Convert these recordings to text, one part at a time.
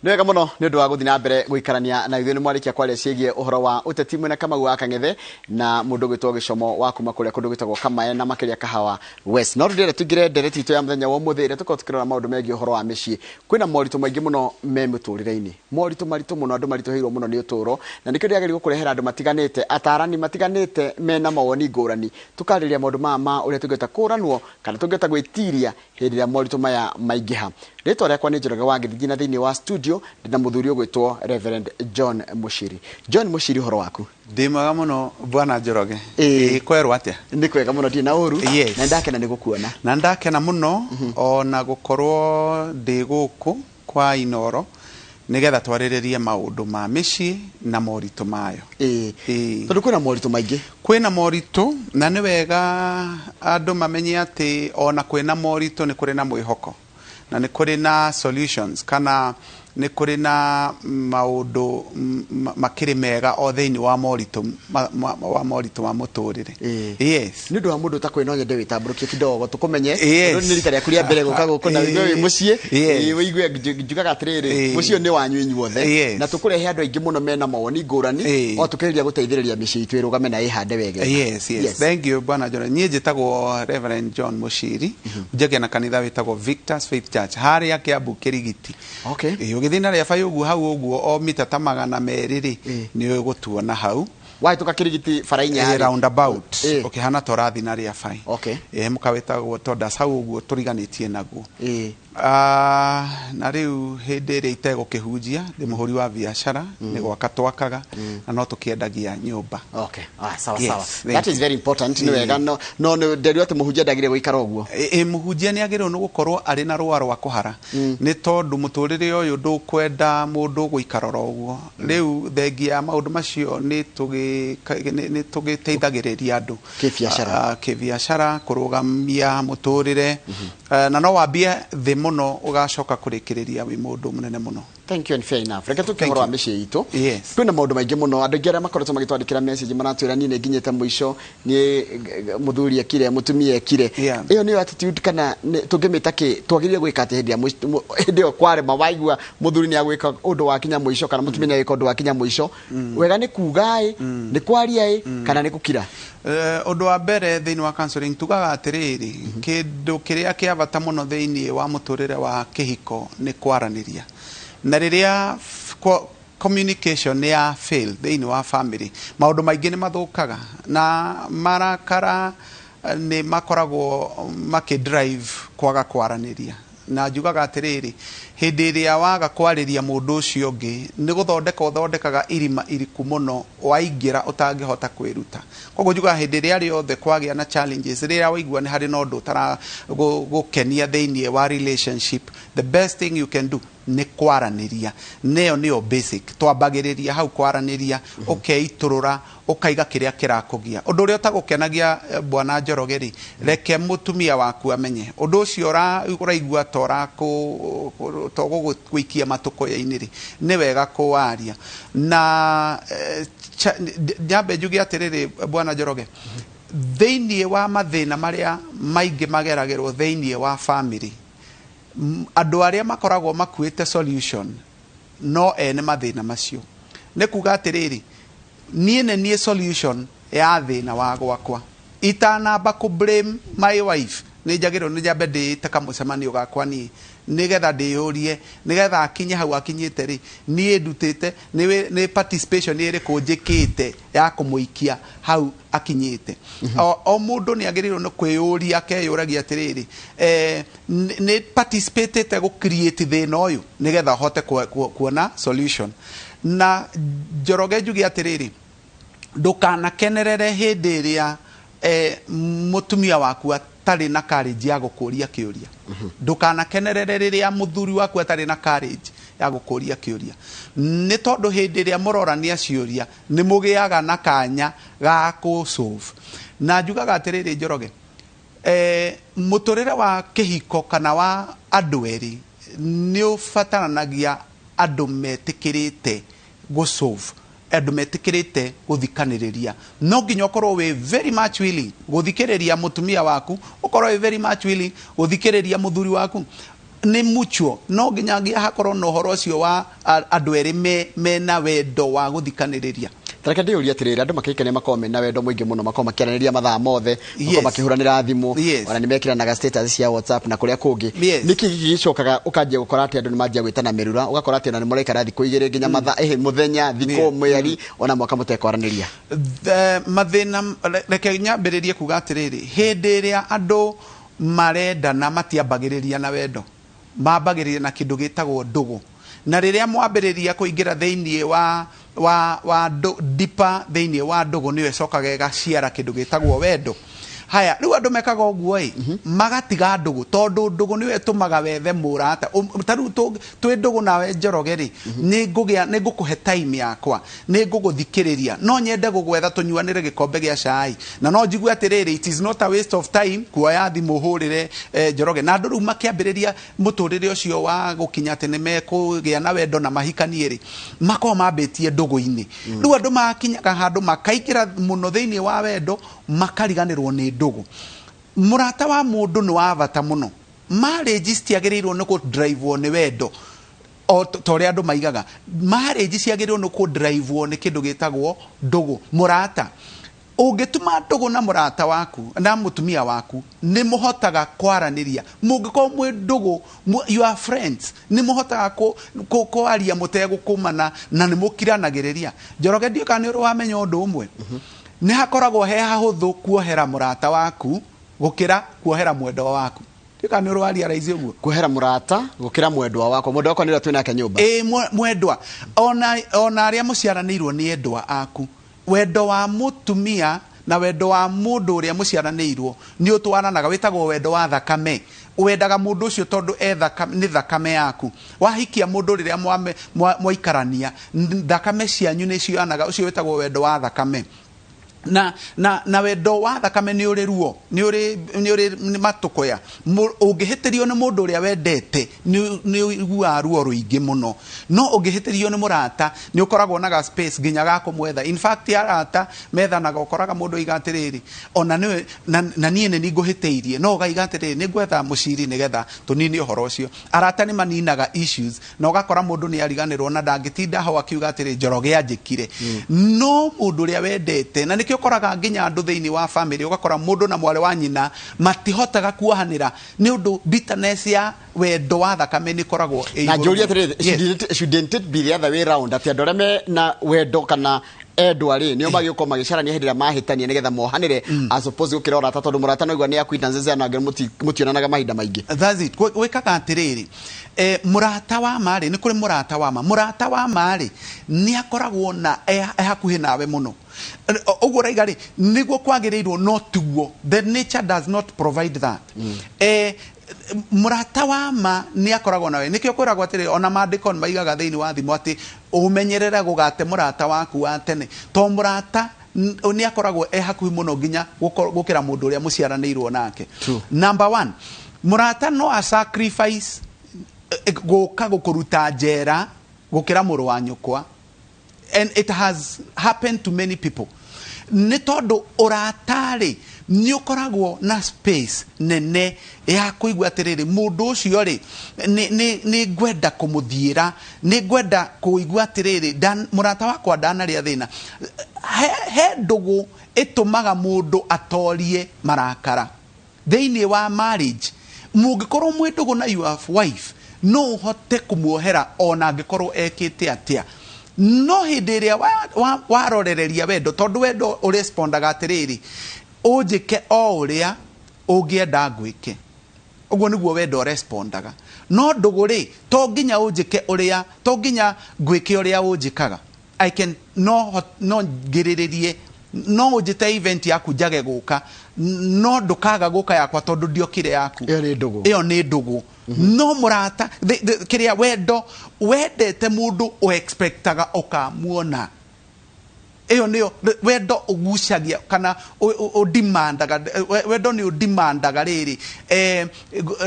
Nĩ wega mũno nĩ ũndũ wa gũthiĩ na mbere gũikarania na ithuĩ. Nĩ mwarĩkia kwaria ciĩgiĩ ũhoro wa ũteti mwena Kamau wa Kang'ethe na mũndũ ũgwĩtwo Gĩcomo wa kuma kũrĩa kũndũ gwĩtagwo Kamae na makĩria Kahawa West. No tũndĩrenda tũingĩre ndereti itũ ya mũthenya wa ũmũthĩ ĩrĩa tũkoragwo tũkĩrora maũndũ megiĩ ũhoro wa mĩciĩ. Kwĩna moritũ maingĩ mũno me mũtũrĩre-inĩ, moritũ maritũ mũno, andũ maritũhĩirwo mũno nĩ ũtũũro, na nĩkĩo ndĩrageria gũkũrehera andũ matiganĩte, atarani matiganĩte mena mawoni ngũrani, tũkarĩrĩria maũndũ maya ma ũrĩa tũngĩhota kũranwo kana tũngĩhota gwĩtiria hĩndĩ ĩrĩa moritũ maya maingĩha. Rĩtwa rĩakwa nĩ Njoroge wa Gĩthinji na thĩinĩ wa studio ndĩna mũthuri ũgwĩtwo Reverend John Mũciri. John Mũciri, ũhoro waku? Ndĩ mwega mũno, bwana Njoroge. Ĩĩ. Ĩĩ, kwerwo atĩa? Nĩ kwega mũno, ndirĩ na ũru. Na nĩndakena nĩ gũkuona. Na ndakena mũno ona gũkorwo ndĩ gũkũ kwa Inoro nĩgetha twarĩrĩrie maũndũ ma mĩciĩ na moritũ mayo. Ĩĩ. Tondũ kwĩna moritũ maingĩ. Kwĩna moritũ, na nĩ wega andũ mamenye atĩ ona kwĩna moritũ nĩ kũrĩ na mwĩhoko na nĩ kũrĩ na solutions kana nĩ kũrĩ na maũndũ makĩrĩ mega o thĩinĩ wa moritũ wa moritũ wa mũtũrĩre. Yes. Nĩ ũndũ wa mũndũ ũtakwĩ, no nyende wĩtambũrũkie kidogo tũkũmenye. Tondũ nĩ rita rĩaku rĩa mbere gũka gũkũ na wĩigue wĩ mũciĩ. Ĩĩ, wĩigue njugaga atĩrĩrĩ, mũciĩ ũyũ nĩ wanyu inyuothe. Na tũkũrehe andũ aingĩ mũno mena mawoni ngũrani o tũkĩgeria gũteithĩrĩria mĩciĩ itũ ĩrũgame na ĩhande wega. Yes. Thank you, bwana John. Niĩ njĩtagwo Reverend John Mũciri, njagia na kanitha wĩtagwo Victors Faith Church harĩa Kiambu Kĩrigiti. Ĩĩ, ũgĩthiĩ na rĩa ũguo hau ũguo o mita ta 200 rĩ, nĩ ũgũtuona hau. Wahĩtũka Kĩrigiti bara inya rĩ. Roundabout. Ũkĩhana ta ũrathiĩ na rĩa bai. Ĩĩ, mũkawĩtagwo Todas hau ũguo tũriganĩtie naguo. Ah, na rĩu hĩndĩ ĩrĩa itegũkĩhunjia ndĩ mũhũri wa biacara, nĩ gwaka twakaga na no tũkĩendagia nyũmba. Okay. Ah, sawa. Yes, sawa. thank That you. is very important. Nĩ wega, no nĩ nderirwo atĩ mũhunjia ndagĩrĩire gũikara ũguo. Ĩ, mũhunjia nĩ agĩrĩirwo nĩ gũkorwo arĩ na rũa rwa kũhara nĩ tondũ mũtũrĩre ũyũ ndũkwenda mũndũ gũikara oro ũguo. Rĩu thengia ya maũndũ macio nĩ tũgĩteithagĩrĩria andũ Kĩbiacara. Ah, kĩbiacara, kũrũgamia mũtũrĩre. Eh, na no wambie thĩ mũno ũgacoka kũrĩkĩrĩria wĩ mũndũ mũnene mũno. Thank you and fair enough. Reke tũke Thank ũhoro wa you. mĩciĩ itũ. Kwĩna maũndũ maingĩ mũno, andũ aingĩ arĩa makoretwo magĩtwandĩkĩra message maratwĩra, "Niĩ nĩ nginyĩte mũico, niĩ mũthuri ekire, mũtumia ekire." Ĩyo nĩyo attitude kana tũngĩmĩta kĩ? Twagĩrĩire gwĩka atĩ hĩndĩ ya hĩndĩ ĩyo kwarema, waigua mũthuri nĩ agwĩka ũndũ wa kinya mũico kana mũtumia nĩ agwĩka ũndũ wa kinya mũico, wega nĩ kuga ĩ, nĩ kwaria ĩ, kana nĩ gũkira? Eh, ũndũ wa mbere thĩinĩ wa counseling tugaga atĩrĩrĩ, kĩndũ kĩrĩa kĩa bata mũno thĩinĩ wa mũtũrĩre wa kĩhiko nĩ kwaranĩria, na rĩrĩa communication nĩ ya fail thĩinĩ wa family, maũndũ maingĩ nĩ mathũkaga na marakara nĩ makoragwo makĩ drive kwaga kwaranĩria. Na njugaga atĩrĩrĩ, hĩndĩ ĩrĩa waga kwarĩria mũndũ ũcio ũngĩ, nĩ gũthondeka ũthondekaga irima iriku mũno waingĩra ũtangĩhota kwĩruta. Koguo njugaga hĩndĩ ĩrĩa rĩothe kwagĩa na challenges, rĩrĩa waigua nĩ harĩ na ũndũ ũtara gũkenia thĩinĩ wa relationship, the best thing you can do nĩ kwaranĩria. Nĩyo nĩyo basic, twambagĩrĩria hau kwaranĩria, ũkeitũrũra, ũkaiga kĩrĩa kĩrakũgia, ũndũ ũrĩa ũtagũkenagia. Eh, bwana Njoroge rĩ, reke mũtumia waku amenye ũndũ ũcio ũraigua ta ũgũgũikia matũkũya-inĩ rĩ, nĩ wega kũwaria. Na nyambe njuge atĩrĩrĩ, bwana Njoroge, thĩinĩ wa mathĩna marĩa maingĩ mageragĩrwo thĩinĩ wa family, andũ arĩa makoragwo makuĩte solution no ene mathĩna macio. Nĩ kuga atĩrĩrĩ, niĩ nĩ niĩ solution ya thĩna wa gwakwa. Itanamba kũ blame my wife, nĩ njagĩrĩirwo nĩ nyambe ndĩĩte kamũcemanio gakwa niĩ nĩgetha ndĩyũrie, nĩgetha akinye hau akinyĩte rĩ, niĩ ndutĩte nĩ participation ĩrĩkũ njĩkĩte ya kũmũikia hau akinyĩte. O mũndũ nĩ agĩrĩirwo nĩ kwĩyũria, akeyũragia atĩrĩrĩ, nĩ participatĩte gũ create thĩna ũyũ, nĩgetha ũhote kuona solution. Na Njoroge, njuge atĩrĩrĩ, ndũkanakenerere hĩndĩ ĩrĩa mũtumia waku atarĩ na courage ya gũkũria kĩũria. Ndũkanakenerere rĩrĩa mũthuri waku atarĩ na courage ya gũkũria kĩũria, nĩ tondũ hĩndĩ ĩrĩa mũrorania ciũria nĩ mũgĩaga na kanya ga kũ solve. Na njugaga atĩrĩrĩ, Njoroge, mũtũrĩre wa kĩhiko kana wa andũ erĩ nĩ ũbataranagia andũ metĩkĩrĩte gũ solve, andũ metĩkĩrĩte gũthikanĩrĩria. No nginya ũkorwo wĩ very much willing gũthikĩrĩria mũtumia waku, ũkorwo wĩ very much willing gũthikĩrĩria mũthuri waku. Nĩ mutual, no nginyagia hakorwo na ũhoro ũcio wa andũ erĩ mena wendo wa gũthikanĩrĩria. Tareke ndĩyũrie atĩrĩrĩ, andũ makĩhikania makoragwo mena wendo mũingĩ mũno, makoragwo makĩaranĩria mathaa mothe, makoragwo makĩhũranĩra thimũ, ona nĩ mekĩranaga status cia WhatsApp na kũrĩa kũngĩ. Nĩkĩ gĩkĩ gĩcokaga ũkanjia gũkora atĩ andũ nĩ manjia gwĩtana mĩrura, ũgakora atĩ ona nĩ mũraikara thikũ 2 nginya mathaa mũthenya, thikũ, mweri, ona mwaka mũtekwaranĩria? Mathĩna, reke nyambĩrĩrie kuga atĩrĩrĩ, hĩndĩ ĩrĩa andũ marendana matiambagĩrĩria na wendo, mambagĩrĩria na kĩndũ gĩtagwo ndũgũ. Na rĩrĩa mwambĩrĩria kũingĩra thĩinĩ wa deeper thĩinĩ wa ndũgũ, nĩyo ĩcokaga ĩgaciara kĩndũ gĩtagwo wendo. Haya, rĩu andũ mekaga ũguo ĩ, magatiga ndũgũ, tondũ ndũgũ nĩyo ĩtũmaga wethe mũrata. Ta rĩu twĩ ndũgũ nawe Njoroge rĩ, nĩ ngũkũhe time yakwa, nĩ ngũgũthikĩrĩria, no nyende gũgwetha tũnyuanĩre gĩkombe gĩa cai, na no njigue atĩrĩrĩ, it is not a waste of time kuoya thimũ hũrĩre Njoroge. Na andũ rĩu makĩambĩrĩria mũtũrĩre ũcio wa gũkinya atĩ nĩ mekũgĩa na wendo na mahikanie rĩ, makoragwo mambĩtie ndũgũ-inĩ. Rĩu andũ makinyaga handũ makaingĩra mũno thĩinĩ wa wendo, makariganĩrwo nĩ ndũgũ. Mũrata wa mũndũ nĩ wa bata mũno. Marriage citiagĩrĩirwo nĩ kũdrivewo nĩ wendo o ta ũrĩa andũ maigaga. Marriage ciagĩrĩirwo nĩ kũdrivewo nĩ kĩndũ gĩtagwo ndũgũ. Mũrata, ũngĩtuma ndũgũ na mũrata waku na mũtumia waku, nĩ mũhotaga kwaranĩria. Mũngĩkorwo mwĩ ndũgũ, you are friends, nĩ mũhotaga kwaria mũtegũkũmana na nĩ mũkiranagĩrĩria. Njoroge, ndiũĩ kana nĩ ũrĩ wamenya ũndũ ũmwe, nĩ hakoragwo he hahũthũ kuohera mũrata waku gũkĩra kuohera mwendwa waku. Ndiũĩ kana nĩ ũrĩ wa realize ũguo. Kuohera mũrata gũkĩra mwendwa wakwa. Mwendwa wakwa nĩ ũrĩa twĩ nake nyũmba. Ĩ, mwendwa ona arĩa mũciaranĩirwo nĩ endwa aku. Wendo wa mũtumia na wendo wa mũndũ ũrĩa mũciaranĩirwo nĩ ũtwaranaga, wĩtagwo wendo wa thakame. Wendaga mũndũ ũcio tondũ nĩ thakame yaku. Wahikia mũndũ rĩrĩa mwaikarania, thakame cianyu nĩ cioyanaga, ũcio wĩtagwo wendo wa thakame. Na wendo wa thakame nĩ ũrĩ ruo, nĩ ũrĩ nĩ matũkũya. Ũngĩhĩtĩrio nĩ mũndũ ũrĩa wendete nĩ ũiguaga ruo rũingĩ mũno, no ũngĩhĩtĩrio nĩ mũrata nĩ ũkoragwo na ga space nginya ga kũmwetha. In fact, arata methanaga, ũkoraga mũndũ oiga atĩrĩrĩ, ona nĩwe na niĩ nĩ ngũhĩtĩirie, no ũgaiga atĩrĩrĩ, nĩ ngwetha mũciri nĩgetha tũnine ũhoro ũcio. Arata nĩ maninaga issues, na ũgakora mũndũ nĩ ariganĩrwo na ndangĩtinda ho akiuga atĩrĩ, Njoroge anjĩkire. No mũndũ ũrĩa wendete, na nĩkĩo ũkoraga nginya andũ thĩinĩ wa family, ũgakora mũndũ na mwarĩ wa nyina matihotaga kuohanĩra nĩ ũndũ bitterness ya wendo wa thakame nĩ ĩkoragwo ĩ Na igũrũ njũrie mũno. atĩrĩrĩ, shouldn't it be the other way round, atĩ andũ arĩa me na wendo kana endwa rĩ, nĩo magĩũkorwo magĩcarania hĩndĩ ĩrĩa mahĩtania nĩgetha mohanĩre, as opposed gũkĩra ũrata, tondũ mũrata no igua nĩ acquaintances na angĩ mũtionanaga mahinda maingĩ? That's it. Gwĩkaga atĩrĩrĩ, mũrata wa ma rĩ, nĩ kũrĩ mũrata wa ma. Mũrata wa ma rĩ, nĩ akoragwo na e hakuhĩ nawe mũno. Ũguo ũraiga rĩ, nĩguo kwagĩrĩirwo, no tiguo. The nature does not provide that. Mũrata wa ma nĩ akoragwo nawe. Nĩkĩo kwĩragwo atĩrĩ, ona maandĩko nĩ maigaga thĩinĩ wa thimo atĩ ũmenyerere gũgate mũrata waku wa tene, to mũrata nĩ akoragwo e hakuhĩ mũno nginya gũkĩra mũndũ ũrĩa mũciaranĩirwo nake. Number one, mũrata no a sacrifice gũka gũkũruta njera gũkĩra mũrũ wa nyũkwa, and it has happened to many people, nĩ tondũ ũrata-rĩ nĩ ũkoragwo na space nene ya kũigua atĩrĩrĩ, mũndũ ũcio rĩ, nĩ ngwenda kũmũthiĩra, nĩ ngwenda kũigua atĩrĩrĩ, mũrata wakwa ndanarĩa thĩna. He ndũgũ ĩtũmaga mũndũ atorie marakara thĩinĩ wa marriage. Mũngĩkorwo mwĩ ndũgũ na your wife, no ũhote kũmuohera ona angĩkorwo ekĩte atĩa. No hĩndĩ ĩrĩa warorereria wendo, tondũ wendo ũrespondaga atĩrĩrĩ, ũnjĩke o ũrĩa ũngĩenda ngwĩke, ũguo nĩguo wendo ũrespondaga. No ndũgũ rĩ, to nginya ũnjĩke ũrĩa, to nginya ngwĩke ũrĩa ũnjĩkaga. I can no ngirĩrĩrie, no ũnjĩte event yaku njage gũka, no ndũkaga gũka yakwa tondũ ndiokire yaku. Ĩyo nĩ ndũgũ. Ĩyo nĩ ndũgũ. No mũrata kĩrĩa wendo wendete mũndũ ũexpectaga ũkamuona, ĩyo nĩyo wendo ũgucagia kana ũdemandaga. Wendo nĩ ũdemandaga rĩrĩ,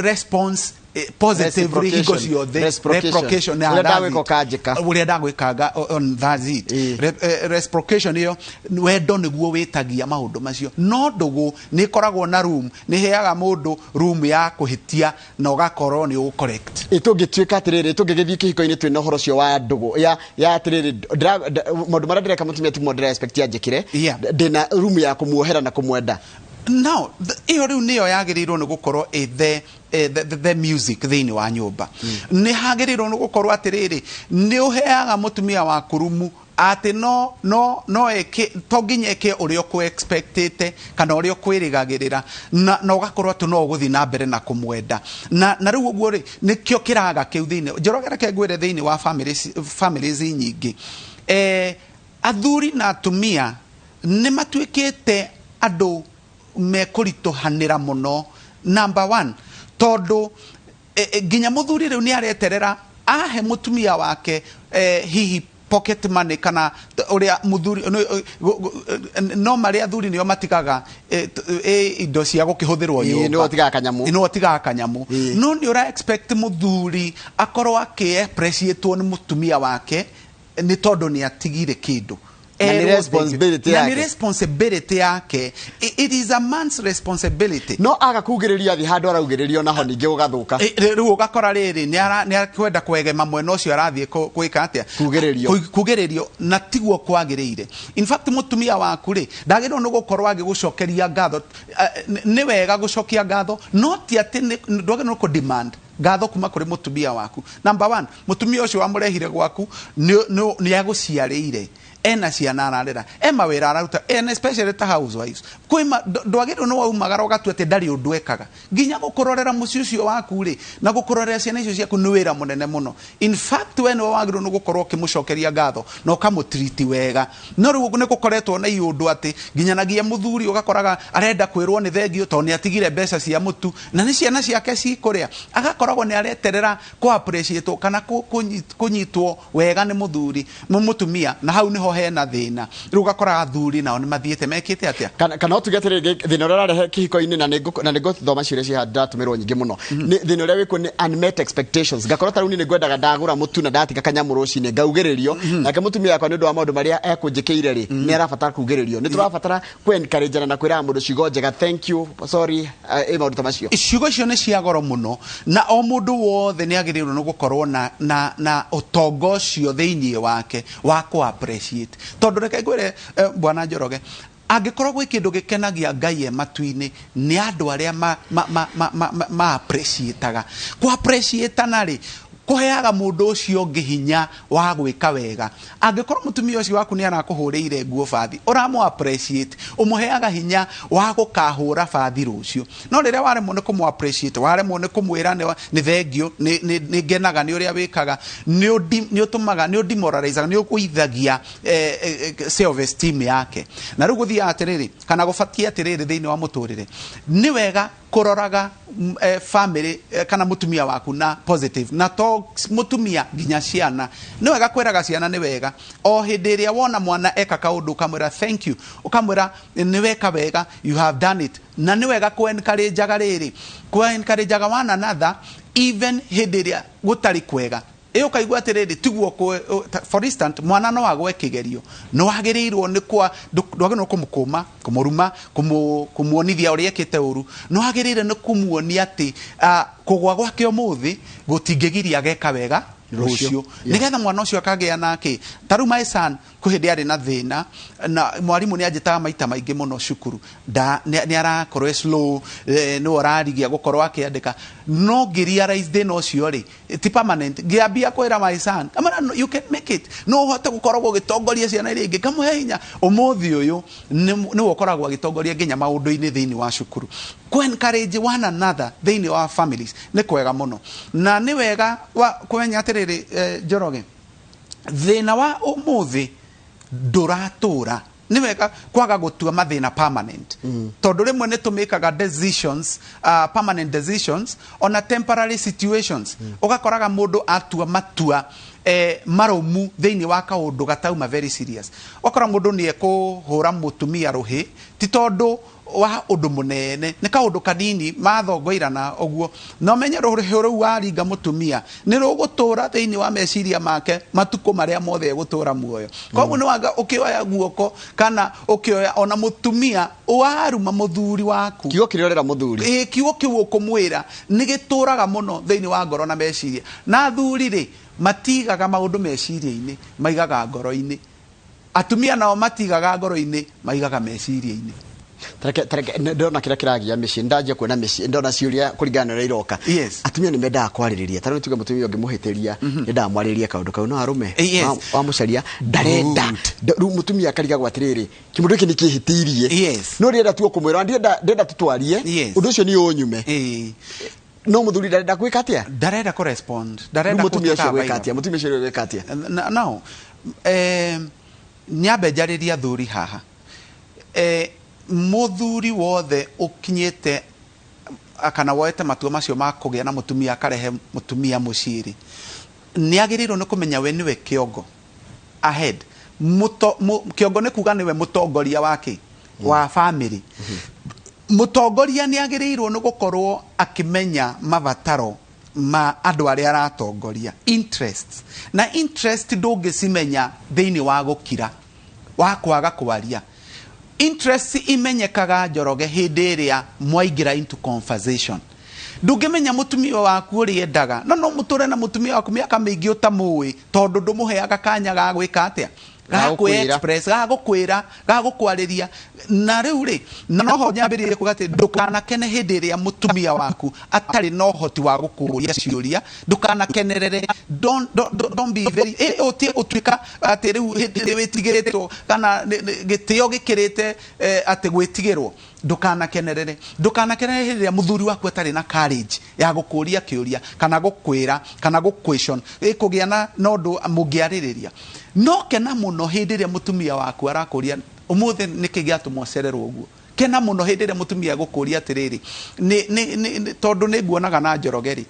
response. positively hingo Reciprocation. ciothe. Reciprocation. Reciprocation, yeah, Ũrĩa that's ndagwĩka it. ũkanjĩka. Ũrĩa ndagwĩkanga on, that's it. Reciprocation ĩyo, wendo nĩguo wĩtagia maũndũ macio, no ndũgũ nĩ ĩkoragwo na room, nĩ ĩheaga mũndũ room ya kũhĩtia na ũgakorwo nĩ ũgũ correct. Ĩ tũngĩtuĩka atĩrĩrĩ, tũngĩgĩthiĩ kĩhiko-inĩ twĩna ũhoro ũcio wa ndũgũ ya atĩrĩrĩ, maũndũ marĩa ndĩreka mũtumia timo ndĩra expect anjĩkĩre, ndĩna room ya kũmuohera na kũmwenda. Now ĩyo rĩu nĩyo yagĩrĩirwo nĩ gũkorwo ĩ the music thĩinĩ wa nyũmba. Nĩ hagĩrĩirwo nĩ gũkorwo atĩrĩrĩ, nĩ ũheaga mũtumia waku rumu atĩ no eke, to nginya eke ũrĩa ũkũ expectĩte kana ũrĩa ũkwĩrĩgagĩrĩra, na ũgakorwo atĩ no ũgũthiĩ na mbere na kũmwenda. Na rĩu ũguo rĩ, nĩkĩo kĩraga kĩu thĩinĩ. Njoroge, reke ngwĩre, thĩinĩ wa families nyingĩ, athuri na atumia nĩ matuĩkĩte andũ mekũritũhanĩra mũno. Number one, tondũ nginya mũthuri rĩu nĩ areterera ahe mũtumia wake hihi pocket money kana ũrĩa mũthuri no marĩa athuri nĩo matigaga indo cia gũkĩhũthĩrwo nyũmba. Nĩo ũtigaga kanyamũ. Nĩo ũtigaga kanyamũ. No nĩ ũra expect mũthuri akorwo akĩ appreciate nĩ mũtumia wake nĩ tondũ nĩ atigire kĩndũ. Na nĩ Erwo thank you. responsibility Na yake. nĩ responsibility yake. It is a man's responsibility. No aga kugĩrĩria thi handũ araugĩrĩrio naho ningĩ gũgathũka. Rĩu ũgakora rĩrĩ nĩ akwenda kwegema mwena ũcio arathiĩ gwĩka atĩa? Kugĩrĩrio. Kugĩrĩrio, na tiguo kwagĩrĩire. In fact, mũtumia waku rĩ, ndagĩrĩirwo nĩ gũkorwo agĩgũcokeria ngatho. Nĩ wega gũcokia ngatho, no ti atĩ ndwagĩrĩirwo nĩ kũ demand ngatho kuma kũrĩ mũtumia waku. Number one, mũtumia ũcio wamũrehire gwaku nĩ agũciarĩire, ena ciana ararera, e mawĩra araruta, and especially ta housewives kwĩ ndwagĩrĩirwo nĩ waumagara ũgatua atĩ ndarĩ ũndũ ekaga. Nginya gũkũrorera mũciĩ ũcio waku rĩ, na gũkũrorera ciana icio ciaku nĩ wĩra mũnene mũno. In fact, we nĩwe wagĩrĩirwo nĩ gũkorwo ũkĩmũcokeria ngatho na ũkamũtriti wega. No rĩu nĩ gũkoretwo na iũndũ atĩ nginyanagia mũthuri ũgakoraga arenda kwĩrwo nĩ thengio tondũ nĩ atigire mbeca cia mũtu na nĩ ciana ciake cikũrĩa, agakoragwo nĩ areterera kũ appreciate kana kũnyitwo wega nĩ mũthuri mũtumia, na hau nĩho hena thĩna. Rĩu ũgakora athuri nao nĩ mathiĩte mekĩte atĩa? Kana ũtuge atĩrĩrĩ, thĩna ũrĩa ũrarehe kĩhiko-inĩ, na nĩ ngũthoma ciũria ciĩ haha ndĩratũmĩrwo nyingĩ mũno, nĩ thĩna ũrĩa wĩkuo nĩ unmet expectations. Ngakorwo ta rĩu niĩ nĩ ngwendaga ndagũra mũtu na ndatiga kanyamũ rũcinĩ ngaugĩrĩrio, nake mũtumia wakwa nĩ ũndũ wa maũndũ marĩa ekũnjĩkĩire rĩ, nĩ arabatara kugĩrĩrio. Nĩ tũrabatara kũ encourage na kwĩraga mũndũ ciugo njega, thank you, sorry, maũndũ ta macio. Ciugo icio nĩ cia goro mũno, na o mũndũ wothe nĩ agĩrĩirwo nĩ gũkorwo na ũtonga ũcio thĩinĩ wake wa kũ appreciate, tondũ reke ngwĩre, bwana Njoroge, angĩkorwo gwĩ kĩndũ gĩkenagia Ngai e matu-inĩ, nĩ andũ arĩa ma appreciataga. Kũ appreciatana rĩ, kũheaga mũndũ ũcio ũngĩ hinya wa gwĩka wega. Angĩkorwo mũtumia ũcio waku nĩ arakũhũrĩire nguo bathi, ũramũ appreciate, ũmũheaga hinya wa gũkahũra bathi rũciũ. No rĩrĩa waremwo nĩ kũmũ appreciate, waremwo nĩ kũmwĩra nĩ thengio, nĩ ngenaga nĩ ũrĩa wĩkaga, nĩ ũtũmaga, nĩ ũdemoralizaga, nĩ ũgũithagia self esteem yake. Na rĩu gũthiaga atĩrĩrĩ, kana gũbatiĩ atĩrĩrĩ, thĩinĩ wa mũtũrĩre nĩ wega kũroraga family kana mũtumia waku na positive, na to mũtumia, nginya ciana. Nĩ wega kwĩraga ciana nĩ wega o hĩndĩ ĩrĩa wona mwana eka kaũndũ, ũkamwĩra thank you, ũkamwĩra nĩ weka wega, you have done it. Na nĩ wega kũ encourageaga rĩrĩ, kũ encourageaga one another even hĩndĩ ĩrĩa gũtarĩ kwega. Ĩ ũkaigua atĩrĩrĩ, tiguo for instance, mwana no agwe kĩgerio, nĩ wagĩrĩirwo nĩ kwa ndwagĩrĩirwo nĩ kũmũkũma, kũmũruma, kũmuonithia ũrĩa ekĩte ũru. Nĩ wagĩrĩire nĩ kũmuonia atĩ kũgwa gwake ũmũthĩ gũtingĩgiria ageka wega rũciũ. Rũciũ, nĩgetha mwana ũcio akagĩa nake. Ta rĩu my son, kwĩ hĩndĩ arĩ na thĩna, na mwarimũ nĩ anjĩtaga maita maingĩ mũno cukuru, nĩ arakorwo e slow, nĩwe ũrarigia gũkorwo akĩandĩka. No ngĩ realize thĩna ũcio rĩ ti permanent, ngĩambia kwĩra my son, amara, "No, you can make it, no ũhote gũkoragwo ũgĩtongoria ciana iria ingĩ." Ngamũhe hinya. Ũmũthĩ ũyũ nĩwe ũkoragwo agĩtongoria nginya maũndũ-inĩ thĩinĩ wa cukuru. Kũ encourage one another thĩinĩ wa families nĩ kwega mũno, na nĩ wega wa kũmenya atĩrĩrĩ, Njoroge, thĩna wa ũmũthĩ ndũratũra. Nĩ wega kwaga gũtua mathĩna permanent, tondũ rĩmwe nĩ tũmĩkaga decisions, permanent decisions ona temporary situations. Ũgakoraga mũndũ atua matua marũmu thĩinĩ wa kaũndũ gatauma very serious. Ũgakora mũndũ nĩ ekũhũra mũtumia rũhĩ ti tondũ Wa ũndũ mũnene nĩ kaũndũ kanini mathongoirana ũguo, na ũmenye rũhĩ rũu waringa mũtumia nĩ rũgũtũra thĩinĩ wa meciria make matukũ marĩa mothe egũtũra muoyo. Koguo nĩ wanga ũkĩoya guoko kana ũkĩoya ona mũtumia waruma mũthuri waku. Kiugo kĩrĩa ũrera mũthuri. Ĩĩ, kiugo kĩu ũkũmwĩra nĩ gĩtũraga mũno thĩinĩ wa ngoro na meciria. Na athuri rĩ, matigaga maũndũ meciria-inĩ, maigaga ngoro-inĩ. Atumia nao matigaga ngoro-inĩ, maigaga meciria-inĩ. Tareke ndona kĩrĩa kĩragia mĩciĩ, ndanjia kuona mĩciĩ, ndona ciũria kũringana na ũrĩa iroka. Atumia nĩ mendaga kwarĩrĩria. Ta rĩu tuge mũtumia ũngĩmũhĩtĩria, nĩendaga mwarĩrĩrie kaũndũ kau, no arũme wamũcaria ndarenda. Rĩu mũtumia akarigagwo atĩrĩrĩ, kĩmũndũ gĩkĩ nĩ kĩhĩtĩirie, no ndĩrenda tu o kũmwĩra, ndĩrenda tu twarie, ũndũ ũcio nĩ ũnyume. No mũthuri ndarenda gwĩka atĩa? Ndarenda kũ respond. Rĩu Ndarenda mũtumia ũcio gũtuĩka gwĩka viral. atĩa? Mũtumia ũcio gwĩka atĩa? No nyambe njarĩrie athuri haha. Mũthuri wothe ũkinyĩte kana woete matua macio ma kũgĩa na mũtumia, akarehe mũtumia mũciĩ rĩ, nĩ agĩrĩirwo nĩ kũmenya we nĩwe kĩongo ahead. Kĩongo nĩ kuga nĩwe mũtongoria wa kĩ wa family. Mũtongoria nĩ agĩrĩirwo nĩ gũkorwo akĩmenya mabataro ma andũ arĩa aratongoria, interests. Na interest ndũngĩcimenya thĩinĩ wa gũkira, wa kwaga kwaria. Interest imenyekaga, Njoroge, hĩndĩ ĩrĩa mwaingĩra into conversation. Ndũngĩmenya mũtumia waku ũrĩa endaga, no no mũtũre na mũtumia waku mĩaka mĩingĩ ũtamũĩ, tondũ ndũmũheaga kanya ga gwĩka atĩa? Ga Ga gũkwĩra. kwĩ-express, ga gũkwĩra, ga gũkwarĩria. Na rĩu rĩ, na noho nyambĩrĩrie kuga atĩ ndũkanakene hĩndĩ ĩrĩa mũtumia waku atarĩ na ũhoti wa gũkũria ciũria. Ndũkanakenerere. Don't be very ũtie ũtuĩka atĩ rĩu hĩndĩ ĩrĩa wĩtigĩrĩtwo kana gĩtĩo gĩkĩrĩte, atĩ gwĩtigĩrwo. Ndũkanakenerere, ndũkanakenerere hĩndĩ ĩrĩa mũthuri waku atarĩ na courage ya gũkũria kĩũria kana gũkwĩra kana gũquestion, kũgĩa na ũndũ mũngĩarĩrĩria. No kena mũno hĩndĩ ĩrĩa mũtumia waku arakũria, "Ũmũthĩ nĩkĩ gĩatũma ũcererwo ũguo?" Kena mũno hĩndĩ ĩrĩa mũtumia egũkũria atĩrĩrĩ, nĩ tondũ nĩ nguonaga na Njoroge rĩ,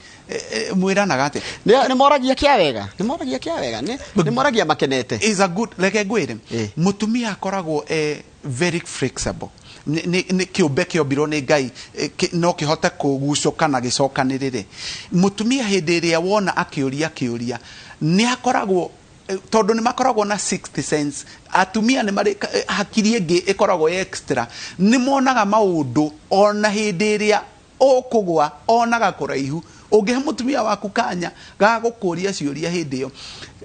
mwĩranaga atĩa? Nĩ moragia kĩa wega, nĩ moragia kĩa wega, nĩ moragia makenete. Is a good, reke ngwĩre, mũtumia akoragwo very flexible. Nĩ kĩũmbe kĩombirwo nĩ Ngai no kĩhote kũgucũka na gĩcokanĩrĩre. Mũtumia hĩndĩ ĩrĩa wona akĩũria kĩũria, nĩ akoragwo, tondũ nĩ makoragwo na sixth sense. Atumia nĩ marĩ hakiri ĩngĩ ĩkoragwo extra. Nĩ monaga maũndũ ona hĩndĩ ĩrĩa ũkũgwa, onaga kũraihu. Ũngĩhe mũtumia waku kanya ga gũkũria ciũria hĩndĩ ĩyo,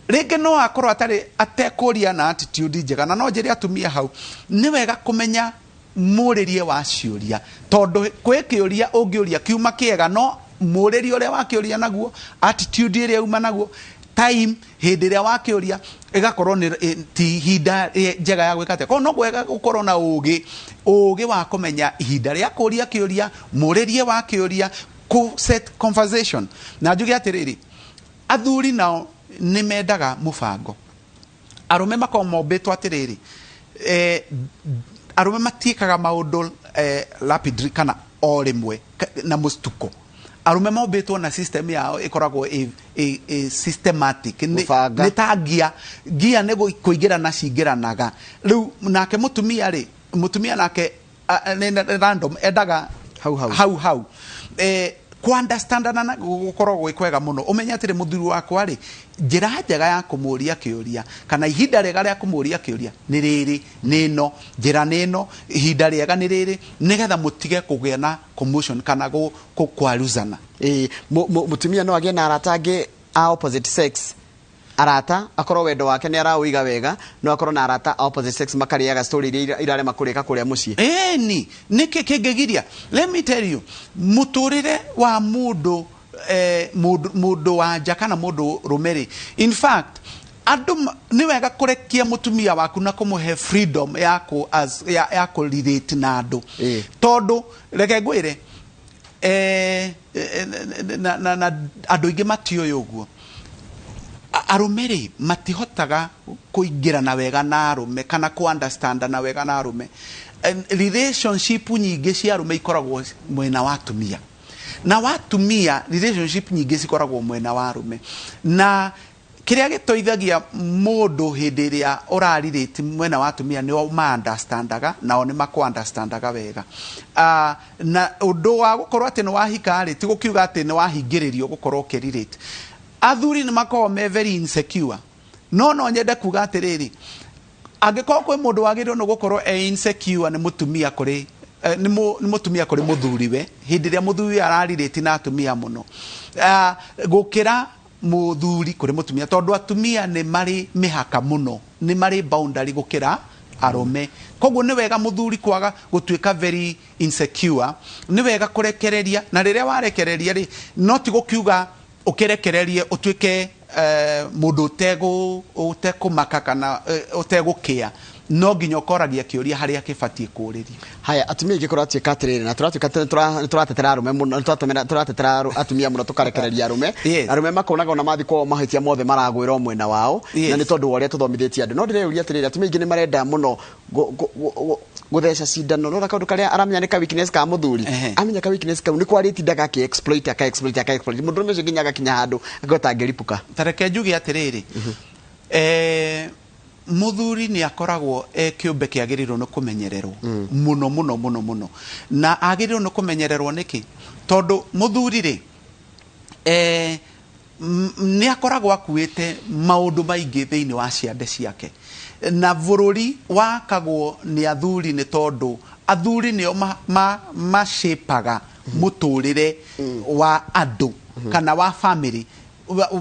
rĩngĩ no akorwo atarĩ atekũria na attitude njega. Na no njĩre atumia hau, nĩ wega kũmenya mũrĩrie wa ciũria, tondũ kwĩ kĩũria ũngĩũria kiuma kĩega, no mũrĩrie ũrĩa wakĩũria naguo, attitude ĩrĩa uma naguo, time hĩndĩ ĩrĩa wakĩũria ĩgakorwo nĩ ti ihinda njega ya gwĩka atĩa. Koguo no wega gũkorwo na ũgĩ wa kũmenya ihinda rĩa kũria kĩũria, mũrĩrie wa kĩũria, kũ set conversation. Na njuge atĩrĩrĩ, athuri nao nĩ mendaga mũbango. Arũme makoragwo mombĩtwo atĩrĩrĩ, arũme matiĩkaga maũndũ rapidly kana o rĩmwe na mũstuko. Arũme mombĩtwo na system yao ĩkoragwo ĩ systematic. Gũbanga. Nĩ ta ngia ngia nĩ kũingĩrana cingĩranaga. Rĩu nake mũtumia rĩ, mũtumia nake nĩ random, endaga hau hau. Hau hau. Kũ-understandana na gũkoragwo gwĩ kwega mũno. Ũmenye atĩrĩ, mũthuri wakwa rĩ, njĩra njega ya kũmũria kĩũria kana ihinda rĩega rĩa kũmũria kĩũria nĩ rĩrĩ, nĩ ĩno njĩra, nĩ ĩno ihinda rĩega nĩ rĩrĩ, nĩgetha mũtige kũgĩa na commotion kana kwaruzana. Ĩĩ, mũtumia no agĩe na arata angĩ a opposite sex? Arata akorwo wendo wake nĩ araũiga wega, no akorwo na arata a opposite sex makarĩaga story iria irarema kũrĩka kũrĩa mũciĩ? Ĩni, nĩkĩ kĩngĩgiria? Let me tell you, mũtũrĩre wa mũndũ, mũndũ wa nja kana mũndũ rũme rĩ, in fact andũ nĩ wega kũrekia mũtumia waku na kũmũhe freedom ya kũ relate na andũ. Tondũ reke ngwĩre, na andũ aingĩ matiũĩ ũguo. Arũme rĩ, matihotaga kũingĩrana wega na arũme kana kũ understandana wega na arũme. And relationship nyingĩ cia arũme ikoragwo mwena wa atumia, na watumia relationship nyingĩ cikoragwo mwena wa arũme. Na Kĩrĩa gĩteithagia mũndũ hĩndĩ ĩrĩa ũrarirĩti mwena wa atumia nĩo ma-understandaga, nao nĩ makũ-understandaga wega. Na ũndũ wa gũkorwo atĩ nĩ wahika rĩ, ti gũkiuga atĩ nĩ wahingĩrĩrio gũkorwo ũkĩrirĩti. Athuri nĩ makoragwo me very insecure, no no nyende kuga atĩrĩrĩ, angĩkorwo kwĩ mũndũ wagĩrĩirwo nĩ gũkorwo e insecure nĩ mũtumia kũrĩ nĩ mũtumia kũrĩ mũthuriwe hĩndĩ ĩrĩa mũthuri ararirĩti na atumia mũno, gũkĩra mũthuri kũrĩ mũtumia, tondũ atumia nĩ marĩ mĩhaka mũno, nĩ marĩ boundary gũkĩra arũme. Koguo nĩ wega mũthuri kwaga gũtuĩka very insecure, nĩ wega kũrekereria, na rĩrĩa warekereria rĩ, no ti gũkiuga ũkĩrekererie ũtuĩke mũndũ ũtekũmaka kana ũtegũkĩa, no nginya ũkoragia kĩũria harĩa kĩbatiĩ kũũrĩrio. Haya, atumia aingĩ kũratuĩka atĩrĩrĩ, na tũratuĩka nĩ tũratetera arũme mũno, nĩ tũratetera atumia mũno, tũkarekereria arũme. Arũme makonaga ona mathiĩ kwao mahĩtia mothe maragwĩra o mwena wao, na nĩ tondũ wa ũrĩa tũthomithĩtie andũ. No ndĩreyũria atĩrĩrĩ, atumia aingĩ nĩ marenda mũno gũtheca cindano, nona kaũndũ karĩa aramenya nĩ ka weakness ka mũthuri, amenya ka weakness kau nĩko arĩtindaga akĩ exploit, aka exploit, aka exploit, mũndũrũme ũcio nginya agakinya handũ akauga angĩripũka. Ta reke njuge atĩrĩrĩ, mũthuri nĩ akoragwo e kĩũmbe kĩagĩrĩirwo nĩ kũmenyererwo mũno mũno mũno mũno, na agĩrĩirwo nĩ kũmenyererwo nĩkĩ? Tondũ mũthuri rĩ, nĩ akoragwo akuĩte maũndũ maingĩ thĩinĩ wa ciande ciake, na bũrũri wakagwo nĩ athuri, nĩ tondũ athuri nĩo mashapaga mũtũrĩre wa andũ kana wa family,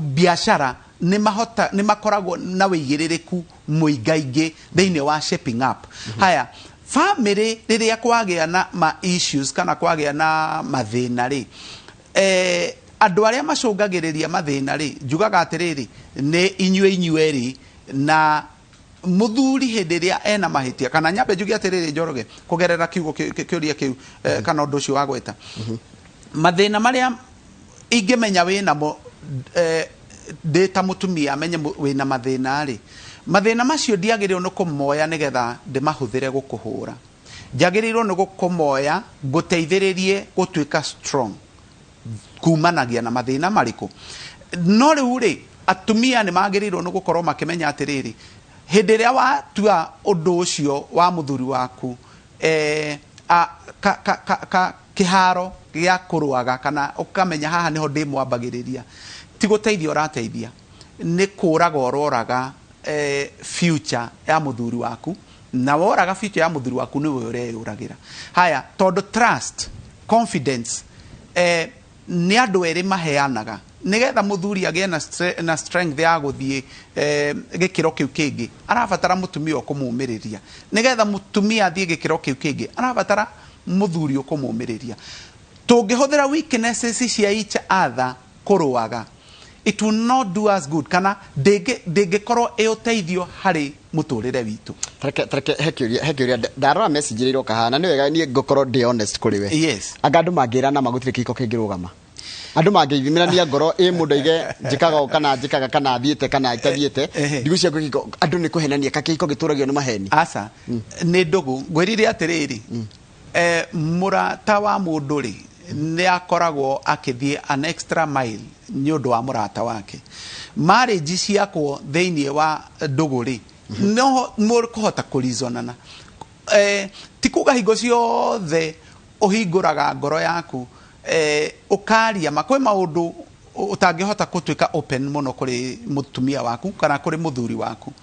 biacara, nĩ mahota, nĩ makoragwo na wĩigĩrĩrĩku mũingaingĩ thĩinĩ wa shaping up. Haya, family rĩrĩa kwagĩa na ma issues kana kwagĩa na mathĩna rĩ, andũ arĩa macũngagĩrĩria mathĩna rĩ, njugaga atĩrĩrĩ, nĩ inyuĩ inyuerĩ. Na mũthuri hĩndĩ ĩrĩa ena mahĩtia, kana nyambe njuge atĩrĩrĩ, Njoroge, kũgerera kiugo kĩũria kĩu, kana ũndũ ũcio wagweta, mathĩna marĩa ingĩmenya wĩnamo, ndĩ ta mũtumia menye wĩna mathĩna rĩ, mathĩna macio ndiagĩrĩirwo nĩ kũmoya nĩgetha ndĩmahũthĩre gũkũhũra. Njagĩrĩirwo nĩ gũkũmoya ngũteithĩrĩrie gũtuĩka strong kumanagia na mathĩna marĩkũ. No rĩu rĩ, atumia nĩ magĩrĩirwo nĩ gũkorwo makĩmenya atĩrĩrĩ, hĩndĩ ĩrĩa watua ũndũ ũcio wa mũthuri waku a, ka, ka, ka, ka, kĩharo gĩa kũrũaga, kana ũkamenya haha nĩho ndĩmwambagĩrĩria, ti gũteithia ũrateithia, nĩ kũraga ũroraga future ya mũthuri waku, na woraga future ya mũthuri waku nĩwe ũreyũragĩra. Haya, tondũ trust, confidence, nĩ andũ erĩ maheanaga nĩgetha mũthuri agĩe na strength ya gũthiĩ gĩkĩro kĩu kĩngĩ, arabatara mũtumia ũkũmũmĩrĩria. Nĩgetha mũtumia athiĩ gĩkĩro kĩu kĩngĩ, arabatara mũthuri ũkũmũmĩrĩria. Tũngĩhũthĩra weaknesses cia each other kũrũaga, it will not do us good, kana ndĩngĩkorwo ĩ ũteithio harĩ mũtũrĩre witũ. Tareke he kĩũria ndarora message iria iroka haha, na nĩ wega niĩ ngũkorwo ndĩ honest kũrĩ we. Anga andũ mangĩrana ma gũtirĩ kĩhiko kĩngĩrũgama, andũ mangĩthimĩrania ngoro ĩ mũndũ aige njĩkaga ũũ kana njĩkaga kana thiĩte kana itathiĩte, ndigũcia kĩhiko andũ nĩ kũhenania, ka kĩhiko gĩtũragio nĩ maheni? Aca, nĩ ndũgũ. Ngwĩrire atĩrĩrĩ, mũrata wa mũndũ rĩ, nĩ akoragwo akĩthiĩ an extra mile nĩ ũndũ wa mũrata wake. Marriage ciakwo thĩinĩ wa ndũgũ rĩ, no mũkũhota kũrizonana. Ti kuga hingo ciothe ũhingũraga ngoro yaku, ũkaria ma. Kwĩ maũndũ ũtangĩhota gũtuĩka open mũno kũrĩ mũtumia waku kana kũrĩ mũthuri waku,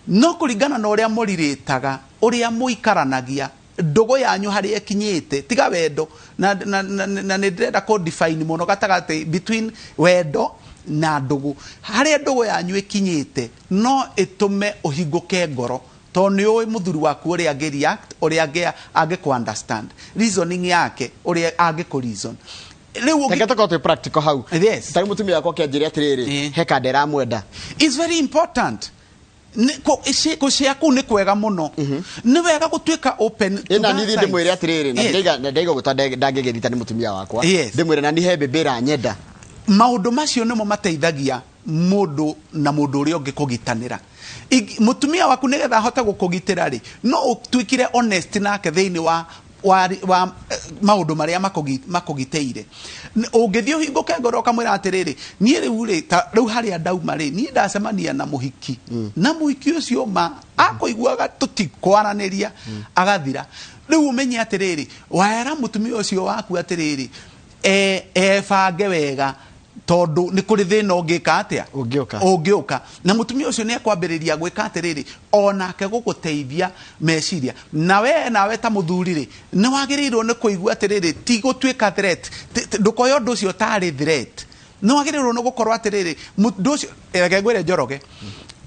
no kũringana na ũrĩa mũrirĩtaga, ũrĩa mũikaranagia, ndũgũ yanyu harĩa ĩkinyĩte, tiga wendo, na nĩ ndĩrenda kũ define mũno gatagatĩ between wendo na ndũgũ. Harĩa ndũgũ yanyu ĩkinyĩte no ĩtũme ũhingũke ngoro, tondũ nĩ ũĩ mũthuri waku ũrĩa angĩ react, ũrĩa angĩkũ understand reasoning yake, ũrĩa angĩkũ reason rĩu Reke tũkorwo twĩ practical hau. Tarĩu mũtumia wakwa akĩanjĩra atĩrĩrĩ, he kanda ĩramwenda. It's very important. Gũcĩa kũu nĩ kwega mũno, nĩ wega gũtuĩka open to ĩna that nithi side. Ndĩmwĩre atĩrĩrĩ, na ndaiga ũguo tondũ ndangĩgĩthita nĩ mũtumia wakwa. Ndĩmwĩre na ni he mbĩmbĩ ĩranyenda. Maũndũ macio nĩmo mateithagia mũndũ na mũndũ ũrĩa ũngĩ kũgitanĩra. Mũtumia waku nĩgetha ahote gũkũgitĩra rĩ, no ũtuĩkire honest nake thĩinĩ wa wa maũndũ marĩa makũgitĩire. Ũngĩthiĩ ũhingũke ngoro ũkamwĩra atĩrĩrĩ, niĩ rĩu rĩ, ta rĩu harĩa ndauma rĩ, niĩ ndacemania na mũhiki, na mũhiki ũcio ma akũiguaga tũtikwaranĩria, agathira. Rĩu ũmenye atĩrĩrĩ, wera mũtumia ũcio waku atĩrĩrĩ, ebange wega, tondũ nĩ kũrĩ thĩna ũngĩka atĩa? Ũngĩũka. Ũngĩũka. Na mũtumia ũcio nĩ ekwambĩrĩria gwĩka atĩrĩrĩ, onake gũgũteithia meciria. Na we nawe ta mũthuri rĩ, nĩ wagĩrĩirwo nĩ kũigua atĩrĩrĩ, ti gũtuĩka threat. Ndũkoye ũndũ ũcio tarĩ threat. Nĩ wagĩrĩirwo nĩ gũkorwo atĩrĩrĩ, mũndũ ũcio, reke ngwĩre Njoroge,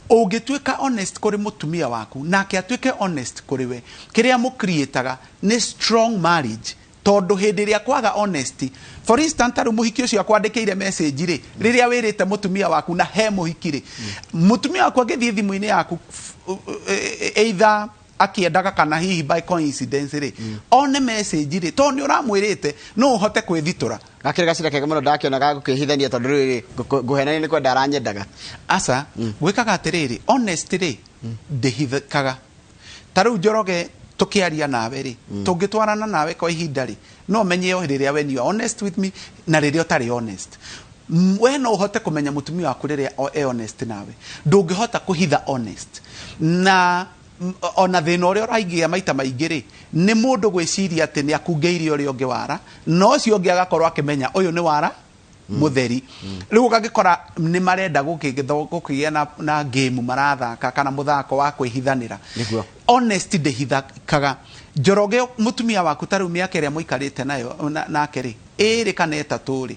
ũngĩtuĩka honest kũrĩ mũtumia waku, nake atuĩke honest kũrĩ we, kĩrĩa mũcreataga nĩ strong marriage. Tondũ hĩndĩ ĩrĩa kwaga honesty, for instance, ta rĩu mũhiki ũcio akwandĩkĩire message rĩ, rĩrĩa wĩrĩte mũtumia waku na he mũhiki rĩ, mũtumia waku angĩthiĩ thimũ-inĩ yaku, either akĩendaga kana hihi by coincidence rĩ, one message rĩ, tondũ nĩ ũramwĩrĩte, no ũhote kwĩthitũra. Gakĩrĩ gacira kega mũno ndakĩona ga gũkĩhithania, tondũ rĩrĩ ngũhenania nĩ kwenda aranyendaga. Aca, gwĩkaga atĩrĩrĩ, honest rĩ ndĩhithĩkaga. Ta rĩu Njoroge, tũkĩaria nawe rĩ, tũngĩtwarana nawe kwa ihinda rĩ, no menye rĩrĩa when you are honest with me na rĩrĩa ũtarĩ honest. We no ũhote kũmenya mũtumia waku rĩrĩa e honest nawe. Ndũngĩhota kũhitha honest. Na ona thĩna ũrĩa ũraigĩa maita maingĩ rĩ, nĩ mũndũ gwĩciria atĩ nĩ akungĩirie ũrĩa ũngĩ wara, na ũcio ũngĩ agakorwo akĩmenya ũyũ nĩ wara mũtheri. Rĩu ũgagĩkora nĩ marenda gũkĩgĩa na game marathaka kana mũthako wa kwĩhithanĩra. Honesty ndĩhithakaga. Njoroge, mũtumia waku ta rĩu mĩaka ĩrĩa mũikarĩte nayo nake rĩ, 2 kana 3 rĩ,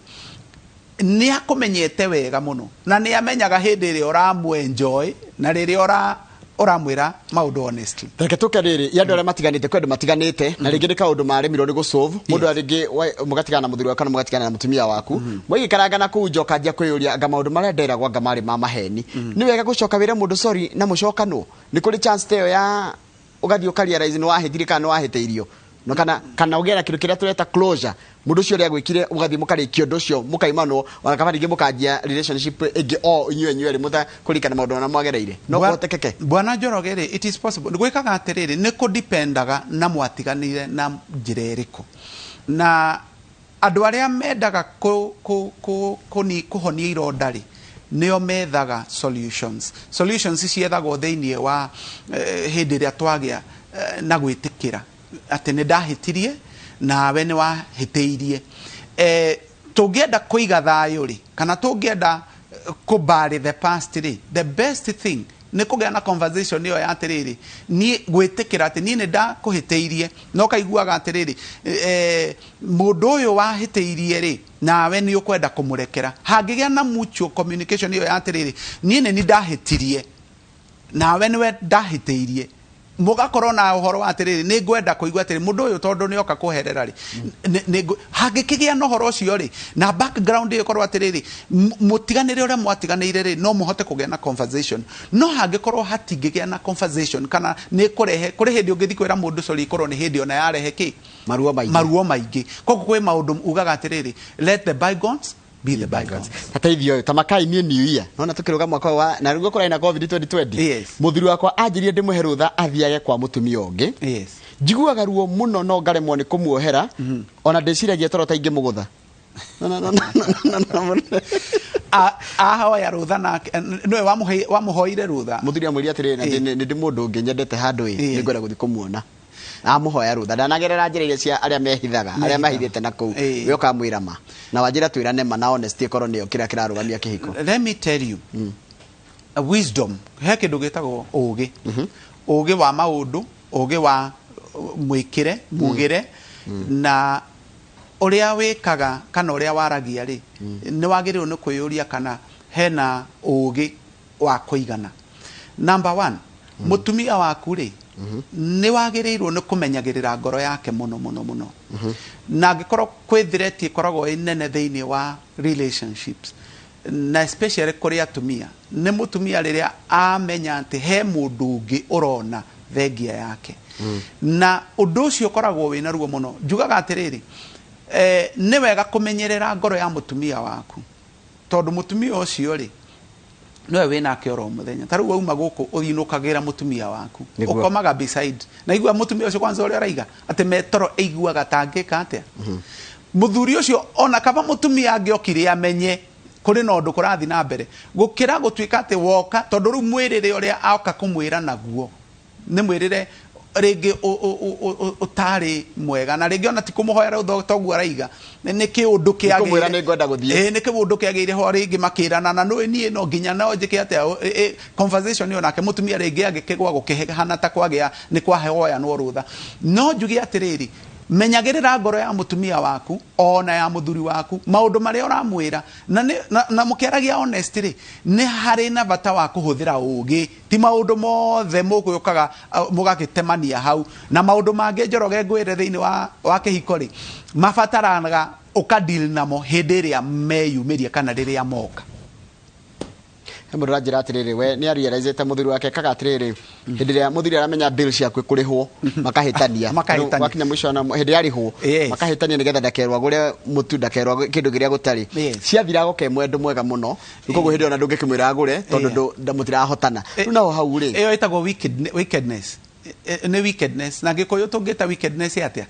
nĩ akũmenyete wega mũno, na nĩ amenyaga hĩndĩ ĩrĩa ũramũ-enjoy na rĩrĩa ũramwĩra maũndũ honestly. Reke tũke rĩrĩ ya andũ arĩa matiganĩte, kwĩ andũ matiganĩte na rĩngĩ nĩ kaũndũ maremirwo nĩ gũsolve. Mũndũ rĩngĩ mũgatigana na mũthuri waku kana mũgatigana na mũtumia waku, mũgĩikaranga na kũu nja, ũkanjia kwĩyũria anga maũndũ marĩa nderagwo anga marĩ ma maheni. Nĩ wega gũcoka wĩre mũndũ sorry na mũcokanwo? Nĩ kũrĩ chance ta ĩyo ya ũgathiĩ ũkarealize nĩ wahĩtire kana nĩ wahĩtĩirio? No kana ũgĩe na kĩndũ kĩrĩa tũreta closure, mũndũ ũcio ũrĩa agwĩkire, ũgathiĩ mũkarĩkia ũndũ ũcio, mũkaimanwo, ona kana rĩngĩ mũkanjia relationship ĩngĩ o inyuĩ inyuĩ erĩ mũtakũririkana maũndũ marĩa mwagereire? No kũhotekeke? Bwana Njoroge rĩ, it is possible. Gwĩkaga atĩrĩrĩ, nĩ kũdipendaga na mwatiganire na njĩra ĩrĩkũ. Na andũ arĩa mendaga kũhonia ironda rĩ, nĩo methaga solutions. Solutions ciethagwo thĩinĩ wa hĩndĩ ĩrĩa twagĩa na gwĩtĩkĩra atĩ nĩ ndahĩtirie nawe nĩ wahĩtĩirie. Tũngĩenda kũiga thayũ rĩ, kana tũngĩenda kũbury the past rĩ, the best thing nĩ kũgĩa na conversation ĩyo ya atĩrĩrĩ, niĩ gwĩtĩkĩra atĩ niĩ nĩ ndakũhĩtĩirie, na ũkaiguaga atĩrĩrĩ, mũndũ ũyũ wahĩtĩirie rĩ, nawe nĩ ũkwenda kũmũrekera. Hangĩgĩa na mutual communication ĩyo ya atĩrĩrĩ, niĩ nĩ ndahĩtirie nawe nĩwe ndahĩtĩirie, mũgakorwo na ũhoro wa atĩrĩrĩ, nĩ ngwenda kũigua atĩrĩ, mũndũ ũyũ tondũ nĩ oka kũherera rĩ, hangĩkĩgĩa na ũhoro ũcio rĩ, na background ĩyo ĩkorwo atĩrĩrĩ, mũtiganĩre ũrĩa mwatiganĩire rĩ, no mũhote kũgĩa na conversation. No hangĩkorwo hatingĩgĩa na conversation, kana nĩ kũrehe, kũrĩ hĩndĩ ũngĩthiĩ kwĩra mũndũ sorry, ĩkorwo nĩ hĩndĩ ona yarehe kĩ? Maruo maingĩ. Maruo maingĩ. Koguo kwĩ maũndũ ugaga atĩrĩrĩ, let the bygones be the bygones. Tateithio ũyũ ta makai niĩ new year nona tukĩrũga mwaka ũyũ wa na rĩu kũrarĩ na COVID 2020. Mũthuri wakwa anjĩrire ndĩmũhe rũtha athiage kwa mũtumia ũngĩ. Njiguaga ruo mũno no ngaremwo nĩ kũmuohera, ona ndĩciragia toro ta ingĩmũgũtha. No, no, no, no, no, no, no, no. Ahoya rũtha nake nĩwe wamũhoire rũtha? Mũthuri amwĩrire atĩrĩrĩ, na nĩ ndĩ mũndũ ũngĩ nyendete handũ ĩ, nĩngwenda gũthiĩ kũmuona. Amũhoya rũtha, ndanagerera njĩra iria cia arĩa mehithaga, arĩa Mehithaga. mahithĩte na kũu. We ũkamwĩra ma na wanjĩra twĩrane ma na honesty ĩkorwo nĩyo kĩrĩa kĩrarũgamia kĩhiko. Let me tell you, wisdom, he kĩndũ gĩtagwo ũgĩ, ũgĩ wa maũndũ, ũgĩ wa mwĩkĩre, mugĩre, na ũrĩa wĩkaga kana ũrĩa waragia rĩ, nĩ wagĩrĩirwo nĩ kwĩyũria kana hena ũgĩ wa kũigana. Number one, mũtumia waku rĩ, nĩ wagĩrĩirwo nĩ kũmenyagĩrĩra ngoro yake mũno mũno mũno. Na angĩkorwo kwĩ threat ĩkoragwo ĩ nene thĩinĩ wa relationships, na especially kũrĩ atumia, nĩ mũtumia rĩrĩa amenya atĩ he mũndũ ũngĩ ũrona thengia yake, na ũndũ ũcio ũkoragwo wĩna ruo mũno. Njugaga atĩrĩrĩ, nĩ wega kũmenyerera ngoro ya mũtumia waku, tondũ mũtumia ũcio rĩ, Nowe wĩnake oro mũthenya. Ta rĩu wauma gũkũ ũinũkagĩra mũtumia waku, Nĩguo. ũkomaga beside na igua mũtumia ũcio kwanza ũrĩa ũraiga atĩ metoro ĩiguaga ta angĩka atĩa mũthuri ũcio. Ona kaba mũtumia angĩokire amenye kũrĩ na ũndũ kũrathiĩ na mbere gũkĩra gũtuĩka atĩ woka, tondũ rĩu mwĩrĩre ũrĩa oka kũmwĩra naguo nĩ mwĩrĩre rĩngĩ ũtarĩ mwega, na rĩngĩ ona ti kũmũhoya rũtha toguo araiga nĩ kĩũndũ Nĩ kũmwĩra nĩ ngwenda gũthiĩ. Ĩĩ, nĩ kĩũndũ kĩagĩire ho rĩngĩ makĩrana na nũĩ niĩ no nginya no njĩke atĩa conversation ĩyo nake mũtumia rĩngĩ angĩkĩgwa gũkĩhana ta kwagĩa nĩ kwahoyanwo rũtha. No njuge atĩrĩrĩ, menyagĩrĩra ngoro ya mũtumia waku ona ya mũthuri waku, maũndũ marĩa ũramwĩra na mũkĩaragia honest rĩ, nĩ harĩ na bata wa kũhũthĩra ũgĩ. Ti maũndũ mothe mũgũkaga mũgagĩtemania hau, na maũndũ mangĩ, Njoroge, ngwĩre thĩinĩ wa kĩhiko rĩ, mabataraga ũkadeal namo hĩndĩ ĩrĩa meyumĩria kana rĩrĩa moka. He mũndũ ũranjĩra atĩrĩrĩ, we nĩ arealizĩte mũthuri wake ekaga atĩrĩrĩ, hĩndĩ ĩrĩa mũthuri aramenya bill ciaku kũrĩhwo makahĩtania. Makahĩtania. Wakinya mũico na hĩndĩ yarĩhwo makahĩtania nĩgetha ndakerwo agũre mũtu, ndakerwo agũre kĩndũ kĩrĩa gũtarĩ. Ciathira agoka mwendo mwega mũno. Rĩu koguo hĩndĩ ĩyo ona ndũngĩkĩmwĩra agũre tondũ mũtirahotana. Rĩu naho hau rĩ, Ĩyo ĩtagwo wickedness. Nĩ wickedness na Gĩkũyũ tũngĩta wickedness atĩa?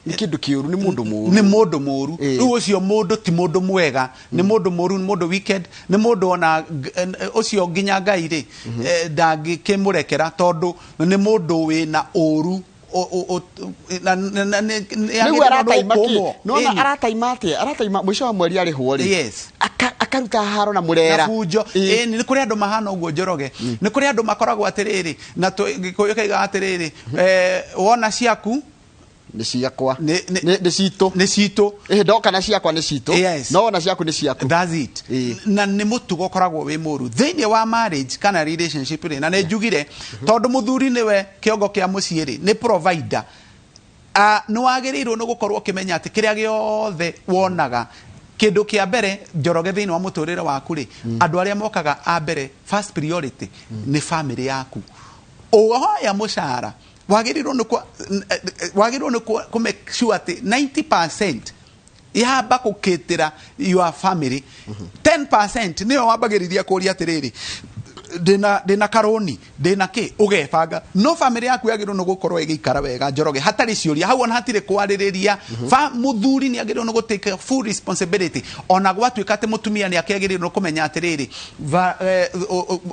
Nĩ kĩndũ kĩũru, nĩ mũndũ mũũru. Nĩ mũndũ mũũru. Rĩu ũcio mũndũ ti mũndũ mwega, nĩ mũndũ mũũru, nĩ mũndũ wicked, nĩ mũndũ ona ũcio nginya Ngai rĩ ndangĩkĩmũrekera, tondũ nĩ mũndũ wĩna ũru na nĩ Rĩu agĩrĩirwo nĩ arataima kĩ? gũkũmwo. Nona Ĩni. arataima atĩa? Arataima mũico wa mweri arĩhwo rĩ, akaruta haro na mũrera. Na bunjo. Ĩni, nĩ kũrĩ andũ mahana ũguo, Njoroge. Nĩ kũrĩ andũ makoragwo atĩrĩrĩ, na Gĩkũyũ kaigaga atĩrĩrĩ, wona ciaku Nĩ ciakwa. Nĩ citũ. Nĩ citũ. Ĩhĩ, ndoka na ciakwa nĩ citũ. No wona ciaku nĩ ciaku. That's it. Na nĩ mũtugo ũkoragwo wĩ mũru thĩinĩ wa marriage kana relationship rĩ, na nĩ njugire tondũ mũthuri nĩwe kĩongo kĩa mũciĩ rĩ, nĩ provider. Nĩ wagĩrĩirwo nĩ gũkorwo ũkĩmenya atĩ kĩrĩa gĩothe wonaga, kĩndũ kĩa mbere, Njoroge, thĩinĩ wa mũtũrĩre waku rĩ, andũ arĩa mokaga a mbere, first priority, nĩ family yaku. Ũhoya mũcara wagĩrĩirwo nĩ wagĩrĩirwo nĩ kũ make sure atĩ 90% yamba gũkĩtĩra your family, 10% nĩyo wambagĩrĩria kũria atĩrĩrĩ, ndĩna karũni, ndĩna kĩ, ũgebanga. No family yaku yagĩrĩirwo nĩ gũkorwo ĩgĩikara wega, Njoroge, hatarĩ ciũria hau, ona hatirĩ kwarĩrĩria. Fa mũthuri nĩ agĩrĩirwo nĩ gũtake full responsibility, ona gwatuĩka atĩ mũtumia nĩ akĩagĩrĩirwo nĩ kũmenya atĩrĩrĩ,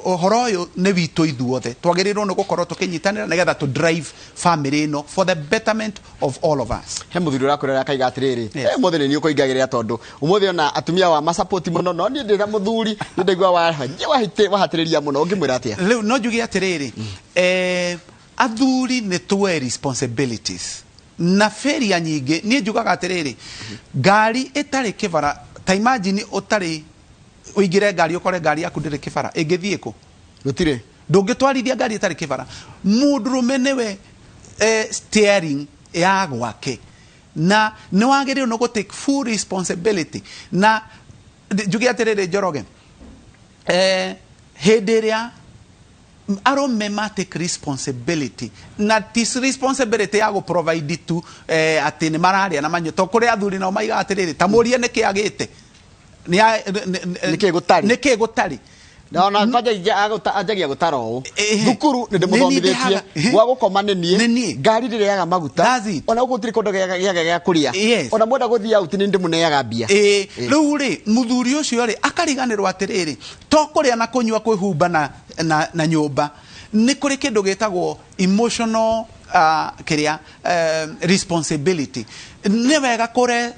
ũhoro ũyũ nĩ witũ ithuothe, twagĩrĩirwo nĩ gũkorwo tũkĩnyitanĩra nĩgetha tũ drive family ĩno for the betterment of all of us. He mũthuri ũrakwĩrora akaiga atĩrĩrĩ, "Eh, ũmũthĩ nĩ niĩ ũkũingagĩrĩra tondũ ũmũthĩ ona atumia wa masapoti mũno, no niĩ ndĩ ta mũthuri nĩ ndaigua wahatĩrĩria mũno." Ũngĩmwĩra atĩa? Rĩu no njuge atĩrĩrĩ, athuri nĩ tuoe responsibilities na failure nyingĩ. Niĩ njugaga atĩrĩrĩ, ngari ĩtarĩ kĩbara, ta imagine ũtarĩ ũingĩre ngari ũkore ngari yaku ndĩrĩ kĩbara, ĩngĩthiĩ kũ? Gũtirĩ. Ndũngĩtwarithia ngari ĩtarĩ kĩbara. Mũndũrũme nĩwe steering ya gwake na nĩ wagĩrĩirwo nĩ gũ take full responsibility. Na njuge atĩrĩrĩ, Njoroge, hĩndĩ ĩrĩa arũme ma take responsibility, na ti responsibility ya gũ provide tu, atĩ nĩ mararĩa na manyua, to kũrĩ athuri nao maigaga atĩrĩrĩ, ta mũrie nĩkĩ agĩte. Nĩkĩ gũtarĩ? Nĩkĩ gũtarĩ. Na ona kwanja anjagia gũtara ũũ, thukuru nĩ Nĩ niĩ ndĩmũthomithĩtie, ndĩhaga. Gwa gũkoma nĩ niĩ, Nĩ niĩ. Ngari ndĩrĩaga maguta, That's it. ona gũkũ gũtirĩ kũndũ gĩaga gĩa kũrĩa, ona mwenda gũthiĩ out nĩ ndĩmũneaga mbia. Ĩĩ, rĩu rĩ, mũthuri ũcio rĩ akariganĩrwo atĩrĩrĩ, to kũrĩa na kũnyua, kwĩhumba na nyũmba, nĩ kũrĩ kĩndũ gĩtagwo emotional kĩrĩa responsibility. Nĩ wega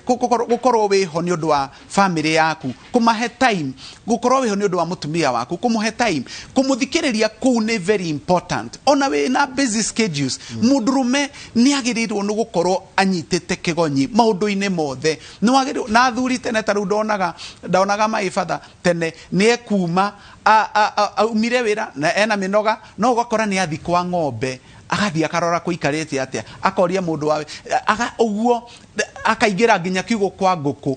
gũkorwo wĩho nĩ ũndũ wa family yaku, kũmahe time, gũkorwo wĩho nĩ ũndũ wa mũtumia waku, kũmũhe time, kũmũthikĩrĩria kũu nĩ very important. Ona wĩna busy schedules, mũndũrũme nĩ agĩrĩirwo nĩ gũkorwo anyitĩte kĩgonyi maũndũ-inĩ mothe. Nĩ wagĩrĩirwo na athuri tene, ta rĩu ndonaga my father tene nĩ ekuma aumire wĩra na ena mĩnoga, no ũgakora nĩ athi kwa ng'ombe, agathiĩ akarora kũikarĩte atĩa, akoria mũndũ wa ũguo. Akaingĩra nginya kiugũ kwa ngũkũ.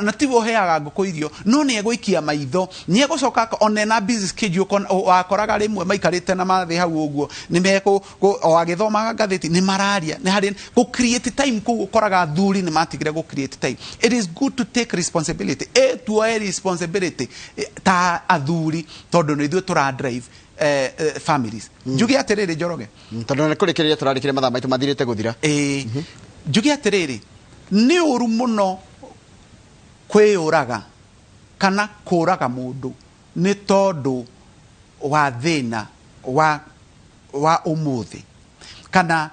Na tiwe ũheaga ngũkũ irio, no nĩ egũikia maitho, nĩ egũcoka ona ena busy schedule. Wakoraga rĩmwe maikarĩte na mathĩ hau ũguo, nĩ mekũ o agĩthomaga ngathĩti, nĩ mararia, nĩ harĩ gũ create time kũu. Ũkoraga athuri nĩ matigire gũ create time. It is good to take responsibility. Tuoe responsibility ta athuri, tondũ nĩ ithuĩ tũra drive families. Njuge atĩrĩrĩ, Njoroge. Tondũ nĩ kũrĩkĩrĩria tũrarĩkĩria, mathaa maitũ mathirĩte gũthira. Ĩĩ, njuge atĩrĩrĩ, nĩ ũru mũno kwĩyũraga kana kũraga mũndũ nĩ tondũ wa thĩna wa ũmũthĩ, kana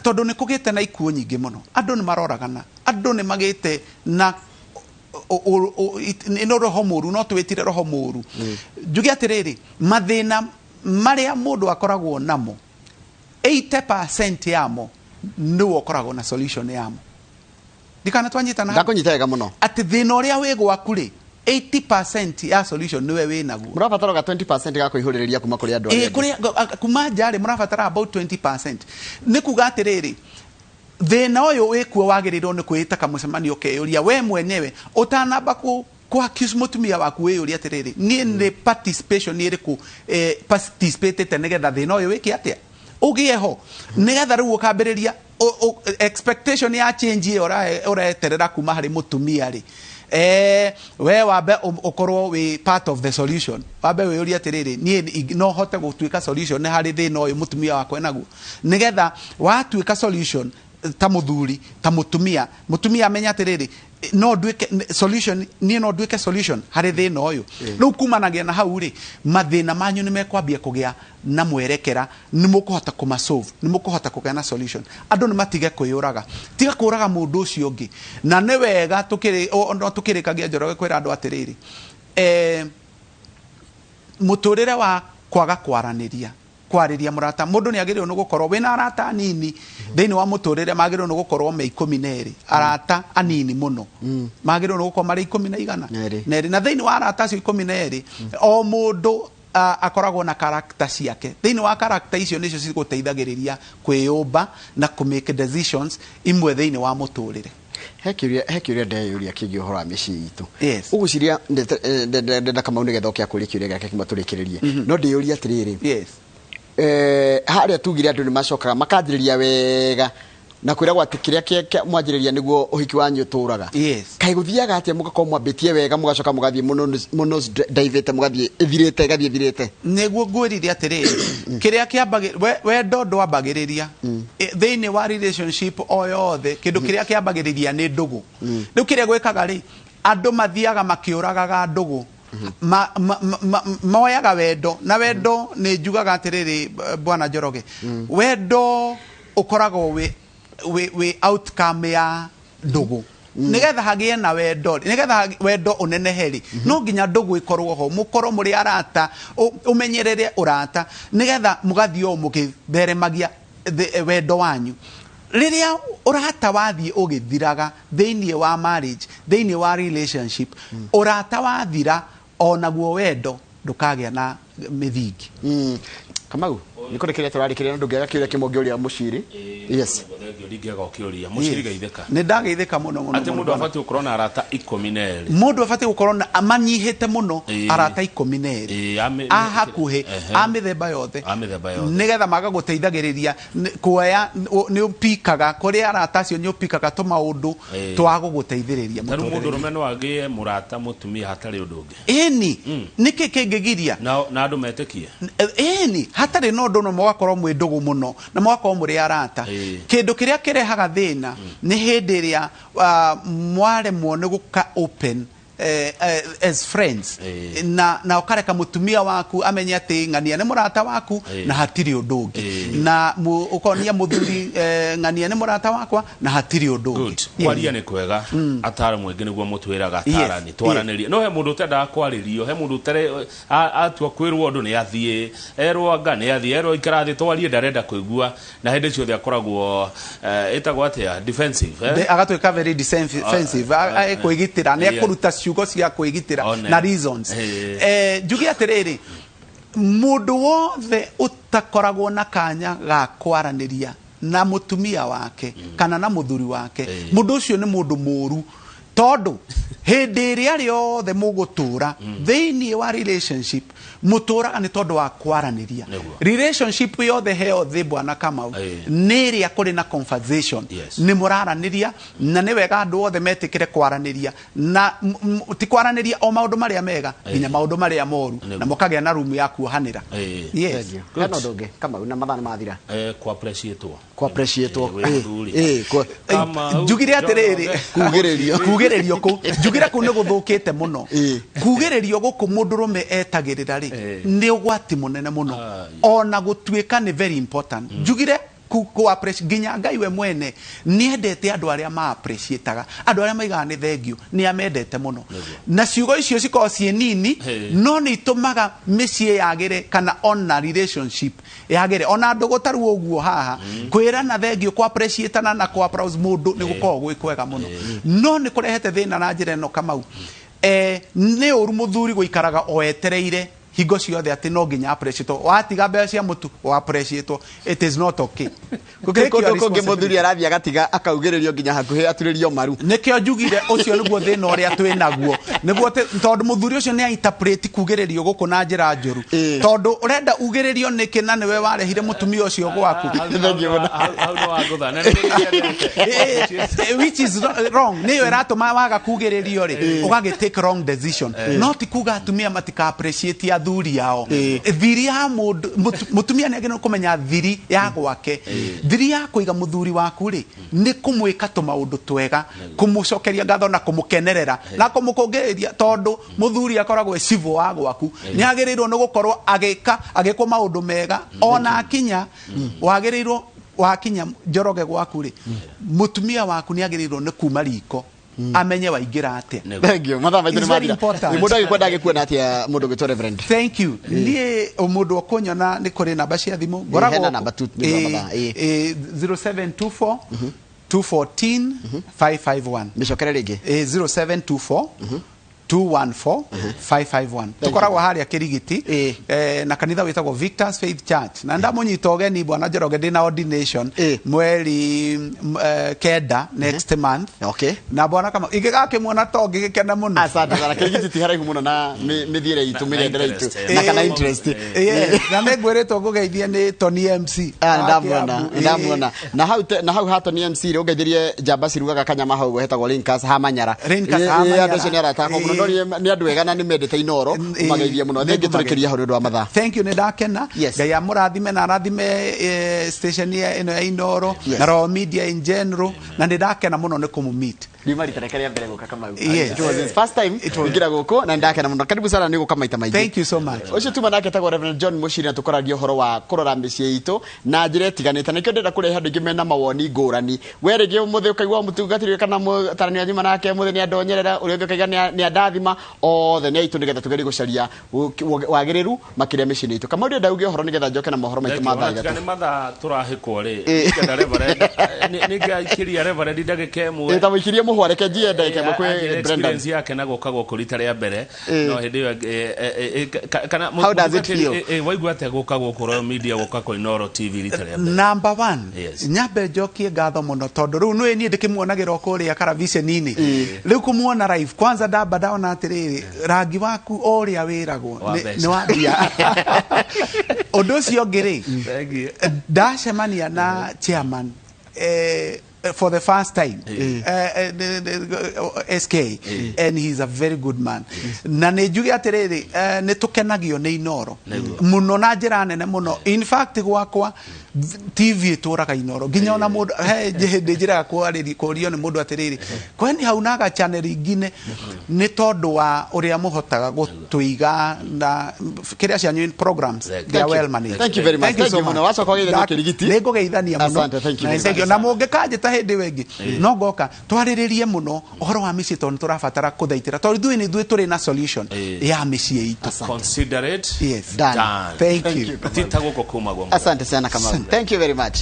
tondũ nĩ kũgĩte na ikuũ nyingĩ mũno. Andũ nĩ maroragana, andũ nĩ magĩte na ĩno roho mũru, no twĩtire roho mũru. Njuge atĩrĩrĩ, mathĩna marĩa mũndũ akoragwo namo, 80% yamo nĩwe ũkoragwo na solution yamo. Ndikana twanyitana hau? Ndakũnyita wega mũno. Atĩ thĩna ũrĩa wĩ gwaku rĩ, 80% ya solution nĩwe wĩ naguo. Mũrabatara ga 20% ga kũihũrĩrĩria kuma kũrĩ andũ arĩa angĩ. Kũrĩa kuma nja rĩ, mũrabatara about 20%. Nĩ kuga atĩrĩrĩ, thĩna ũyũ wĩkuo, wagĩrĩirwo nĩ kwĩĩta kamũcemanio, ũkeyũria we mwenyewe ũtanamba kũ accuse mũtumia waku. Wĩyũria atĩrĩrĩ, niĩ nĩ participation ĩrĩkũ participatĩte nĩgetha thĩna ũyũ wĩke atĩa, ũgĩe ho, nĩgetha rĩu ũkambĩrĩria expectation ya change ĩyo ũreterera kuma harĩ mũtumia rĩ, we wambe ũkorwo wĩ part of the solution. Wambe wĩyũrie atĩrĩrĩ, niĩ no hote gũtuĩka solution nĩ harĩ thĩna ũyũ mũtumia wakwa enaguo? Nĩgetha watuĩka solution ta mũthuri, ta mũtumia, mũtumia amenya atĩrĩrĩ, no nduĩke solution, niĩ no nduĩke solution harĩ thĩna ũyũ. Rĩu kumanagia na hau rĩ, mathĩna manyu nĩ mekwambia kũgĩa na mwerekera, nĩ mũkũhota kũmasolve, nĩ mũkũhota kũgĩa na solution. Andũ nĩ matige kwĩyũraga, tiga kũraga mũndũ ũcio ũngĩ. Na nĩ wega tũkĩrĩ no tũkĩrĩkagia, Njoroge, kwĩra andũ atĩrĩrĩ, mũtũrĩre wa kwaga kwaranĩria, kwarĩria mũrata, mũndũ nĩ agĩrĩirwo nĩ gũkorwo wĩna arata anini thĩinĩ wa mũtũrĩre. Magĩrĩirwo nĩ gũkorwo me 12, arata anini mũno, magĩrĩirwo nĩ gũkorwo marĩ ikũmi na igana Na erĩ. Na erĩ. Na thĩinĩ wa arata acio 12, o mũndũ akoragwo na character ciake. Thĩinĩ wa character icio nĩcio cigũteithagĩrĩria kwĩyũmba na kũ make decisions imwe thĩinĩ wa mũtũrĩre. He kĩũria ndeyũria kĩgiĩ ũhoro wa mĩciĩ itũ. Yes. Ũgwĩciria ndenda Kamau nĩgetha oke akũrie kĩũria gĩake kĩmwe tũrĩkĩrĩrie, no ndĩyũria atĩrĩrĩ, harĩa tugire andũ nĩ macokaga makanjĩrĩria wega na kwĩragwo atĩ kĩrĩa mwanjĩrĩria nĩguo ũhiki wanyu ũtũraga. Kaĩ gũthiaga atĩa mũgakorwo mwambĩtie wega, mũgacoka mũgathiĩ mũno mũno ndaivĩte, mũgathiĩ ĩthirĩte, ĩgathiĩ ĩthirĩte? Nĩguo ngwĩrire atĩrĩrĩ, kĩrĩa kĩambagĩ wendo ndwambagĩrĩria. Thĩinĩ wa relationship o yothe, kĩndũ kĩrĩa kĩambagĩrĩria nĩ ndũgũ. Rĩu kĩrĩa gwĩkaga rĩ, andũ mathiaga makĩũragaga ndũgũ. Moyaga wendo, na wendo nĩ njugaga atĩrĩrĩ, bwana Njoroge, wendo ũkoragwo wĩ outcome ya ndũgũ. Nigetha hagĩe na wendo, nigetha wendo ũnenehe rĩ, no nginya ndũgũ ĩkorwo ho, mũkorwo mũrĩ arata, ũmenyerere ũrata, nigetha mũgathiĩ o mũgĩtheremagia wendo wanyu. Rĩrĩa ũrata wathiĩ ũgĩthiraga thĩinĩ wa marriage, thĩinĩ wa relationship, ũrata wathira, onaguo wendo ndũkagĩa na mĩthingi. Kamau, nĩ kũrĩ kĩrĩa tũrarĩkĩrĩria na ndũngĩaga kĩũria kĩmwe ũngĩũria mũciri. Yes. Thengio, ndingĩaga ũkĩũria mũciri, geithĩka. Nĩ ndageithĩka mũno mũno. Atĩ mũno, mũndũ bwana. abatiĩ gũkorwo na arata 12? Mũndũ abatiĩ gũkorwo na manyihĩte mũno arata 12, a hakuhĩ, a mĩthemba yothe. A mĩthemba yothe. Nĩgetha magagũteithagĩrĩria kuoya nĩ ũpikaga kũrĩ arata acio, nĩ ũpikaga tũmaũndũ twa gũgũteithĩrĩria Ta rĩu mũndũ mũtũrĩre-inĩ. ũrũme no agĩe mũrata mũtumia hatarĩ ũndũ ũngĩ? Ĩni, nĩkĩ kĩngĩgiria? Na andũ metĩkie. Ĩni, hatarĩ na ũndũ, no mũgakorwo mwĩ ndũgũ mũno na mũgakorwo mũrĩ arata. Kĩndũ kĩrĩa kĩrehaga thĩna nĩ hĩndĩ ĩrĩa mwaremwo nĩ gũka open as friends, na ũkareka mũtumia waku amenye atĩ ng'ania nĩ mũrata waku na hatirĩ ũndũ ũngĩ, na ũkonia mũthuri ng'ania nĩ mũrata wakwa na hatirĩ ũndũ ũngĩ. Good. Kwaria nĩ kwega, ataramu aingĩ nĩguo mũtwĩraga, atarani twaranĩrie, no he mũndũ ũtendaga kwarĩrio, he mũndũ ũtare atua kwĩrwo ũndũ nĩ athiĩ, erwo anga nĩ athiĩ, erwo ikara thĩ twarie ndarenda kũigua, na hĩndĩ ciothe akoragwo ĩtagwo atĩa, defensive, eh? Agatuĩka very defensive, kwĩgitĩra, nĩ ekũruta ciugo cia kwĩgitĩra One. na reasons. Njuge atĩrĩrĩ, mũndũ wothe ũtakoragwo na kanya ga kwaranĩria Na mũtumia wake kana na mũthuri wake, mũndũ ũcio nĩ mũndũ mũru, tondũ hĩndĩ ĩrĩa rĩothe mũgũtũra thĩinĩ wa relationship, mũtũraga nĩ tondũ wa kwaranĩria. Relationship yothe heo thĩ, bwana Kamau, nĩ ĩrĩa kũrĩ na conversation. Nĩ mũraranĩria, na nĩ wega andũ othe metĩkĩre kwaranĩria, na ti kwaranĩria o maũndũ marĩa mega, nginya maũndũ marĩa moru, na mũkagĩa na rumu ya kuohanĩra. Yes. Thank you. Hena ũndũ ũngĩ, Kamau, na mathaa nĩ mathira. Ku appreciate-wo. Ku appreciate-wo. Wĩ mũthuri. Kamau, Njugire atĩrĩrĩ, Kugĩrĩrio. Kugĩrĩrio kũ njugire kũu nĩ gũthũkĩte mũno. Kugĩrĩrio gũkũ mũndũrũme etagĩrĩra rĩ, nĩ ũgwati mũnene mũno, ona gũtuĩka nĩ very important. Njugire ku appreciate, nginya Ngai we mwene nĩ endete andũ arĩa ma appreciataga, andũ arĩa maigaga nĩ thengiũ, nĩ amendete mũno. Na ciugo icio cikoragwo ciĩ nini, no nĩ itũmaga mĩciĩ yagĩre kana ona relationship yagĩre, ona ndũgũ taru ũguo haha. Kwĩrana thengiũ, ku appreciatana na ku applause mũndũ nĩ gũkoragwo gwĩ kwega mũno, no nĩ kũrehete thĩna na njĩra ĩno, Kamau. Nĩ ũru mũthuri gũikaraga o etereire hingo ciothe atĩ no nginya appreciate, watiga mbeca cia mũtu o appreciate. It is not okay. Gũkĩrĩ kũndũ kũngĩ mũthuri arathiĩ agatiga akaugĩrĩrio nginya hakuhĩ aturĩrio maru. Nĩkĩo njugire ũcio nĩguo thĩna ũrĩa twĩ naguo, nĩguo tondũ mũthuri ũcio nĩ interpret kugĩrĩrio gũkũ na njĩra njũru, tondũ ũrenda ugĩrĩrio nĩkĩ na nĩwe warehire mũtumia ũcio gwaku? Thengiũ mũno. Hau nĩ wangũtha. Na nĩ ndĩkĩendete. Which is wrong. Nĩyo ĩratũma waga kugĩrĩrio rĩ, ũgagĩ take wrong decision. No ti kuga atumia matika appreciate athuri ao. Thiri ya mũndũ, mũtumia nĩ agĩrĩirwo kũmenya thiri ya gwake, thiri ya kũiga mũthuri waku rĩ, nĩ kũmwĩka tũmaũndũ twega, kũmũcokeria ngatho na kũmũkenerera na kũmũkũngĩrĩria, tondũ mũthuri akoragwo e civil wa gwaku, nĩ agĩrĩirwo nĩ gũkorwo agĩka agĩkwo maũndũ mega. Ona akinya wagĩrĩirwo wakinya, Njoroge, gwaku rĩ, mũtumia waku nĩ agĩrĩirwo nĩ kuma riko amenye waingĩra atĩa. Thank you. Mathaa maitũ nĩ It's very mathira. important. Mũndũ agĩkwenda agĩkuona atĩa, mũndũ ũgĩtwo Reverend? Thank you. Niĩ mũndũ ũkũnyona nĩ kũrĩ namba cia thimũ ngoragwo Hena namba tu nĩ ũndũ wa mathaa, 0724 214 551. Mĩcokere rĩngĩ. 0724 214 551. Tukoragwo harĩa Kĩrigiti, na kanitha wĩtagwo Victors Faith Church, na ndamũnyita ũgeni, bwana Njoroge, ndĩna ordination mweri 9, next month. Na bwana kama ingĩgakĩmuona to ngĩgĩkena mũno. Asante sana. Kĩrigiti ti haraihu mũno na mĩthiĩre itũ, na mĩgendere itũ interest, na kana interest. Yes, na nĩ ngwĩrĩtwo ngũgeithie nĩ Tony MC Ah, wa ndamuona. Kiambu. Ndamuona na hau ha Tony MC rĩ, ũngeithirie njamba cirugaga kanyama hau hetagwo Linkas ha Manyara. Linkas ha Manyara. Andũ acio nĩ arata akwa mũno, no nĩ andũ ega na nĩ mendete Inoro. Ũmageithie mũno. Thengiũ, tũrĩkĩrie hau nĩ ũndũ wa mathaa. Thank you, nĩ ndakena. Ngai amũrathime na arathime station ĩno ya Inoro na Royal Media in general, na nĩ ndakena mũno nĩ kũmũ-meet. Riuma rita rĩake rĩa mbere gũka, Kamau. Yes. It was his first time kũingĩra gũkũ na nĩndakena mũno. Karibu sana, nĩ gũka maita maingĩ. Thank you so much. Ũcio tuma nake etagwo Reverend John Mũciri, na tũkoragia ũhoro wa kũrora mĩciĩ itũ na njĩra ĩtiganĩte. Nĩkĩo ndĩrenda kũrehe andũ aingĩ mena mawoni ngũrani. We rĩngĩ ũmũthĩ ũkaigua mũtungatĩri ũyũ kana mũtarani wa nyuma nake ũmũthĩ nĩ andonyerera, ũrĩa ũngĩ ũkaiga nĩ andathima. Othe nĩ aitũ nĩgetha tũgerie gũcaria wagĩrĩru makĩria mĩciĩ-inĩ itũ. Kamau, ndĩrenda uge ũhoro nĩgetha njoke na mohoro maitũ ma thaa Tiga 3. nĩ mathaa tũrahĩkwo rĩ, nĩngĩenda Reverend, nĩngĩaikiria Reverend ndagĩka ĩmwe. Ta mũikirie mũhwa, reke njiye ndagĩka ĩmwe kwĩ Anjĩre Brendan. Experience yake na gũka gũkũ rita rĩa mbere, no hĩndĩ ĩyo kana How does it feel? Waigua atĩa gũka gũkũ Royal Media, gũka kũ Inooro TV rita rĩa mbere? Number one, nyambe njokie ngatho mũno, tondũ rĩu nĩ niĩ ndĩkĩmuonagĩra o kũrĩa karaviceni-inĩ, rĩu kũmuona live kwanza, ndamba ndona atĩrĩrĩ, rangi waku o ũrĩa wĩragwo Wa mbeca. Nĩ wambia. Ũndũ ũcio ũngĩ rĩ, Thank you. ndacemania na chairman for the first time, SK, and he's a very good man. Na nĩ njuge atĩrĩrĩ, nĩ tũkenagio nĩ Inoro mũno na njĩra nene mũno. In fact, gwakwa TV ĩtũraga Inoro, nginya ona mũndũ he hĩndĩ njĩraga kwarĩria kũrio nĩ mũndũ atĩrĩrĩ, kwani haunaga channel ingine? Nĩ tondũ wa ũrĩa mũhotaga gũtũiga na kĩrĩa cianyu programs, they are Thank you. well managed. Thank you very much. Thank you Thank so you mũno. much. Wacoka ũgeithanie Kĩrigiti. Nĩ ngũgeithania mũno. Asante, thank you Na very thank you. much. Na mũngĩkanjĩta hĩndĩ ĩyo ĩngĩ no ngoka twarĩrĩrie mũno ũhoro wa mĩciĩ, tondũ nĩ tũrabatara kũthaitĩra, tondũ ithuĩ nĩ ithuĩ tũrĩ na solution ya mĩciĩ itũ. Consider it Yes. Done. done. Thank Thank you. you. Ti ta gũkũ kumagwo mũno. Asante sana, Kamau. Thank you very much.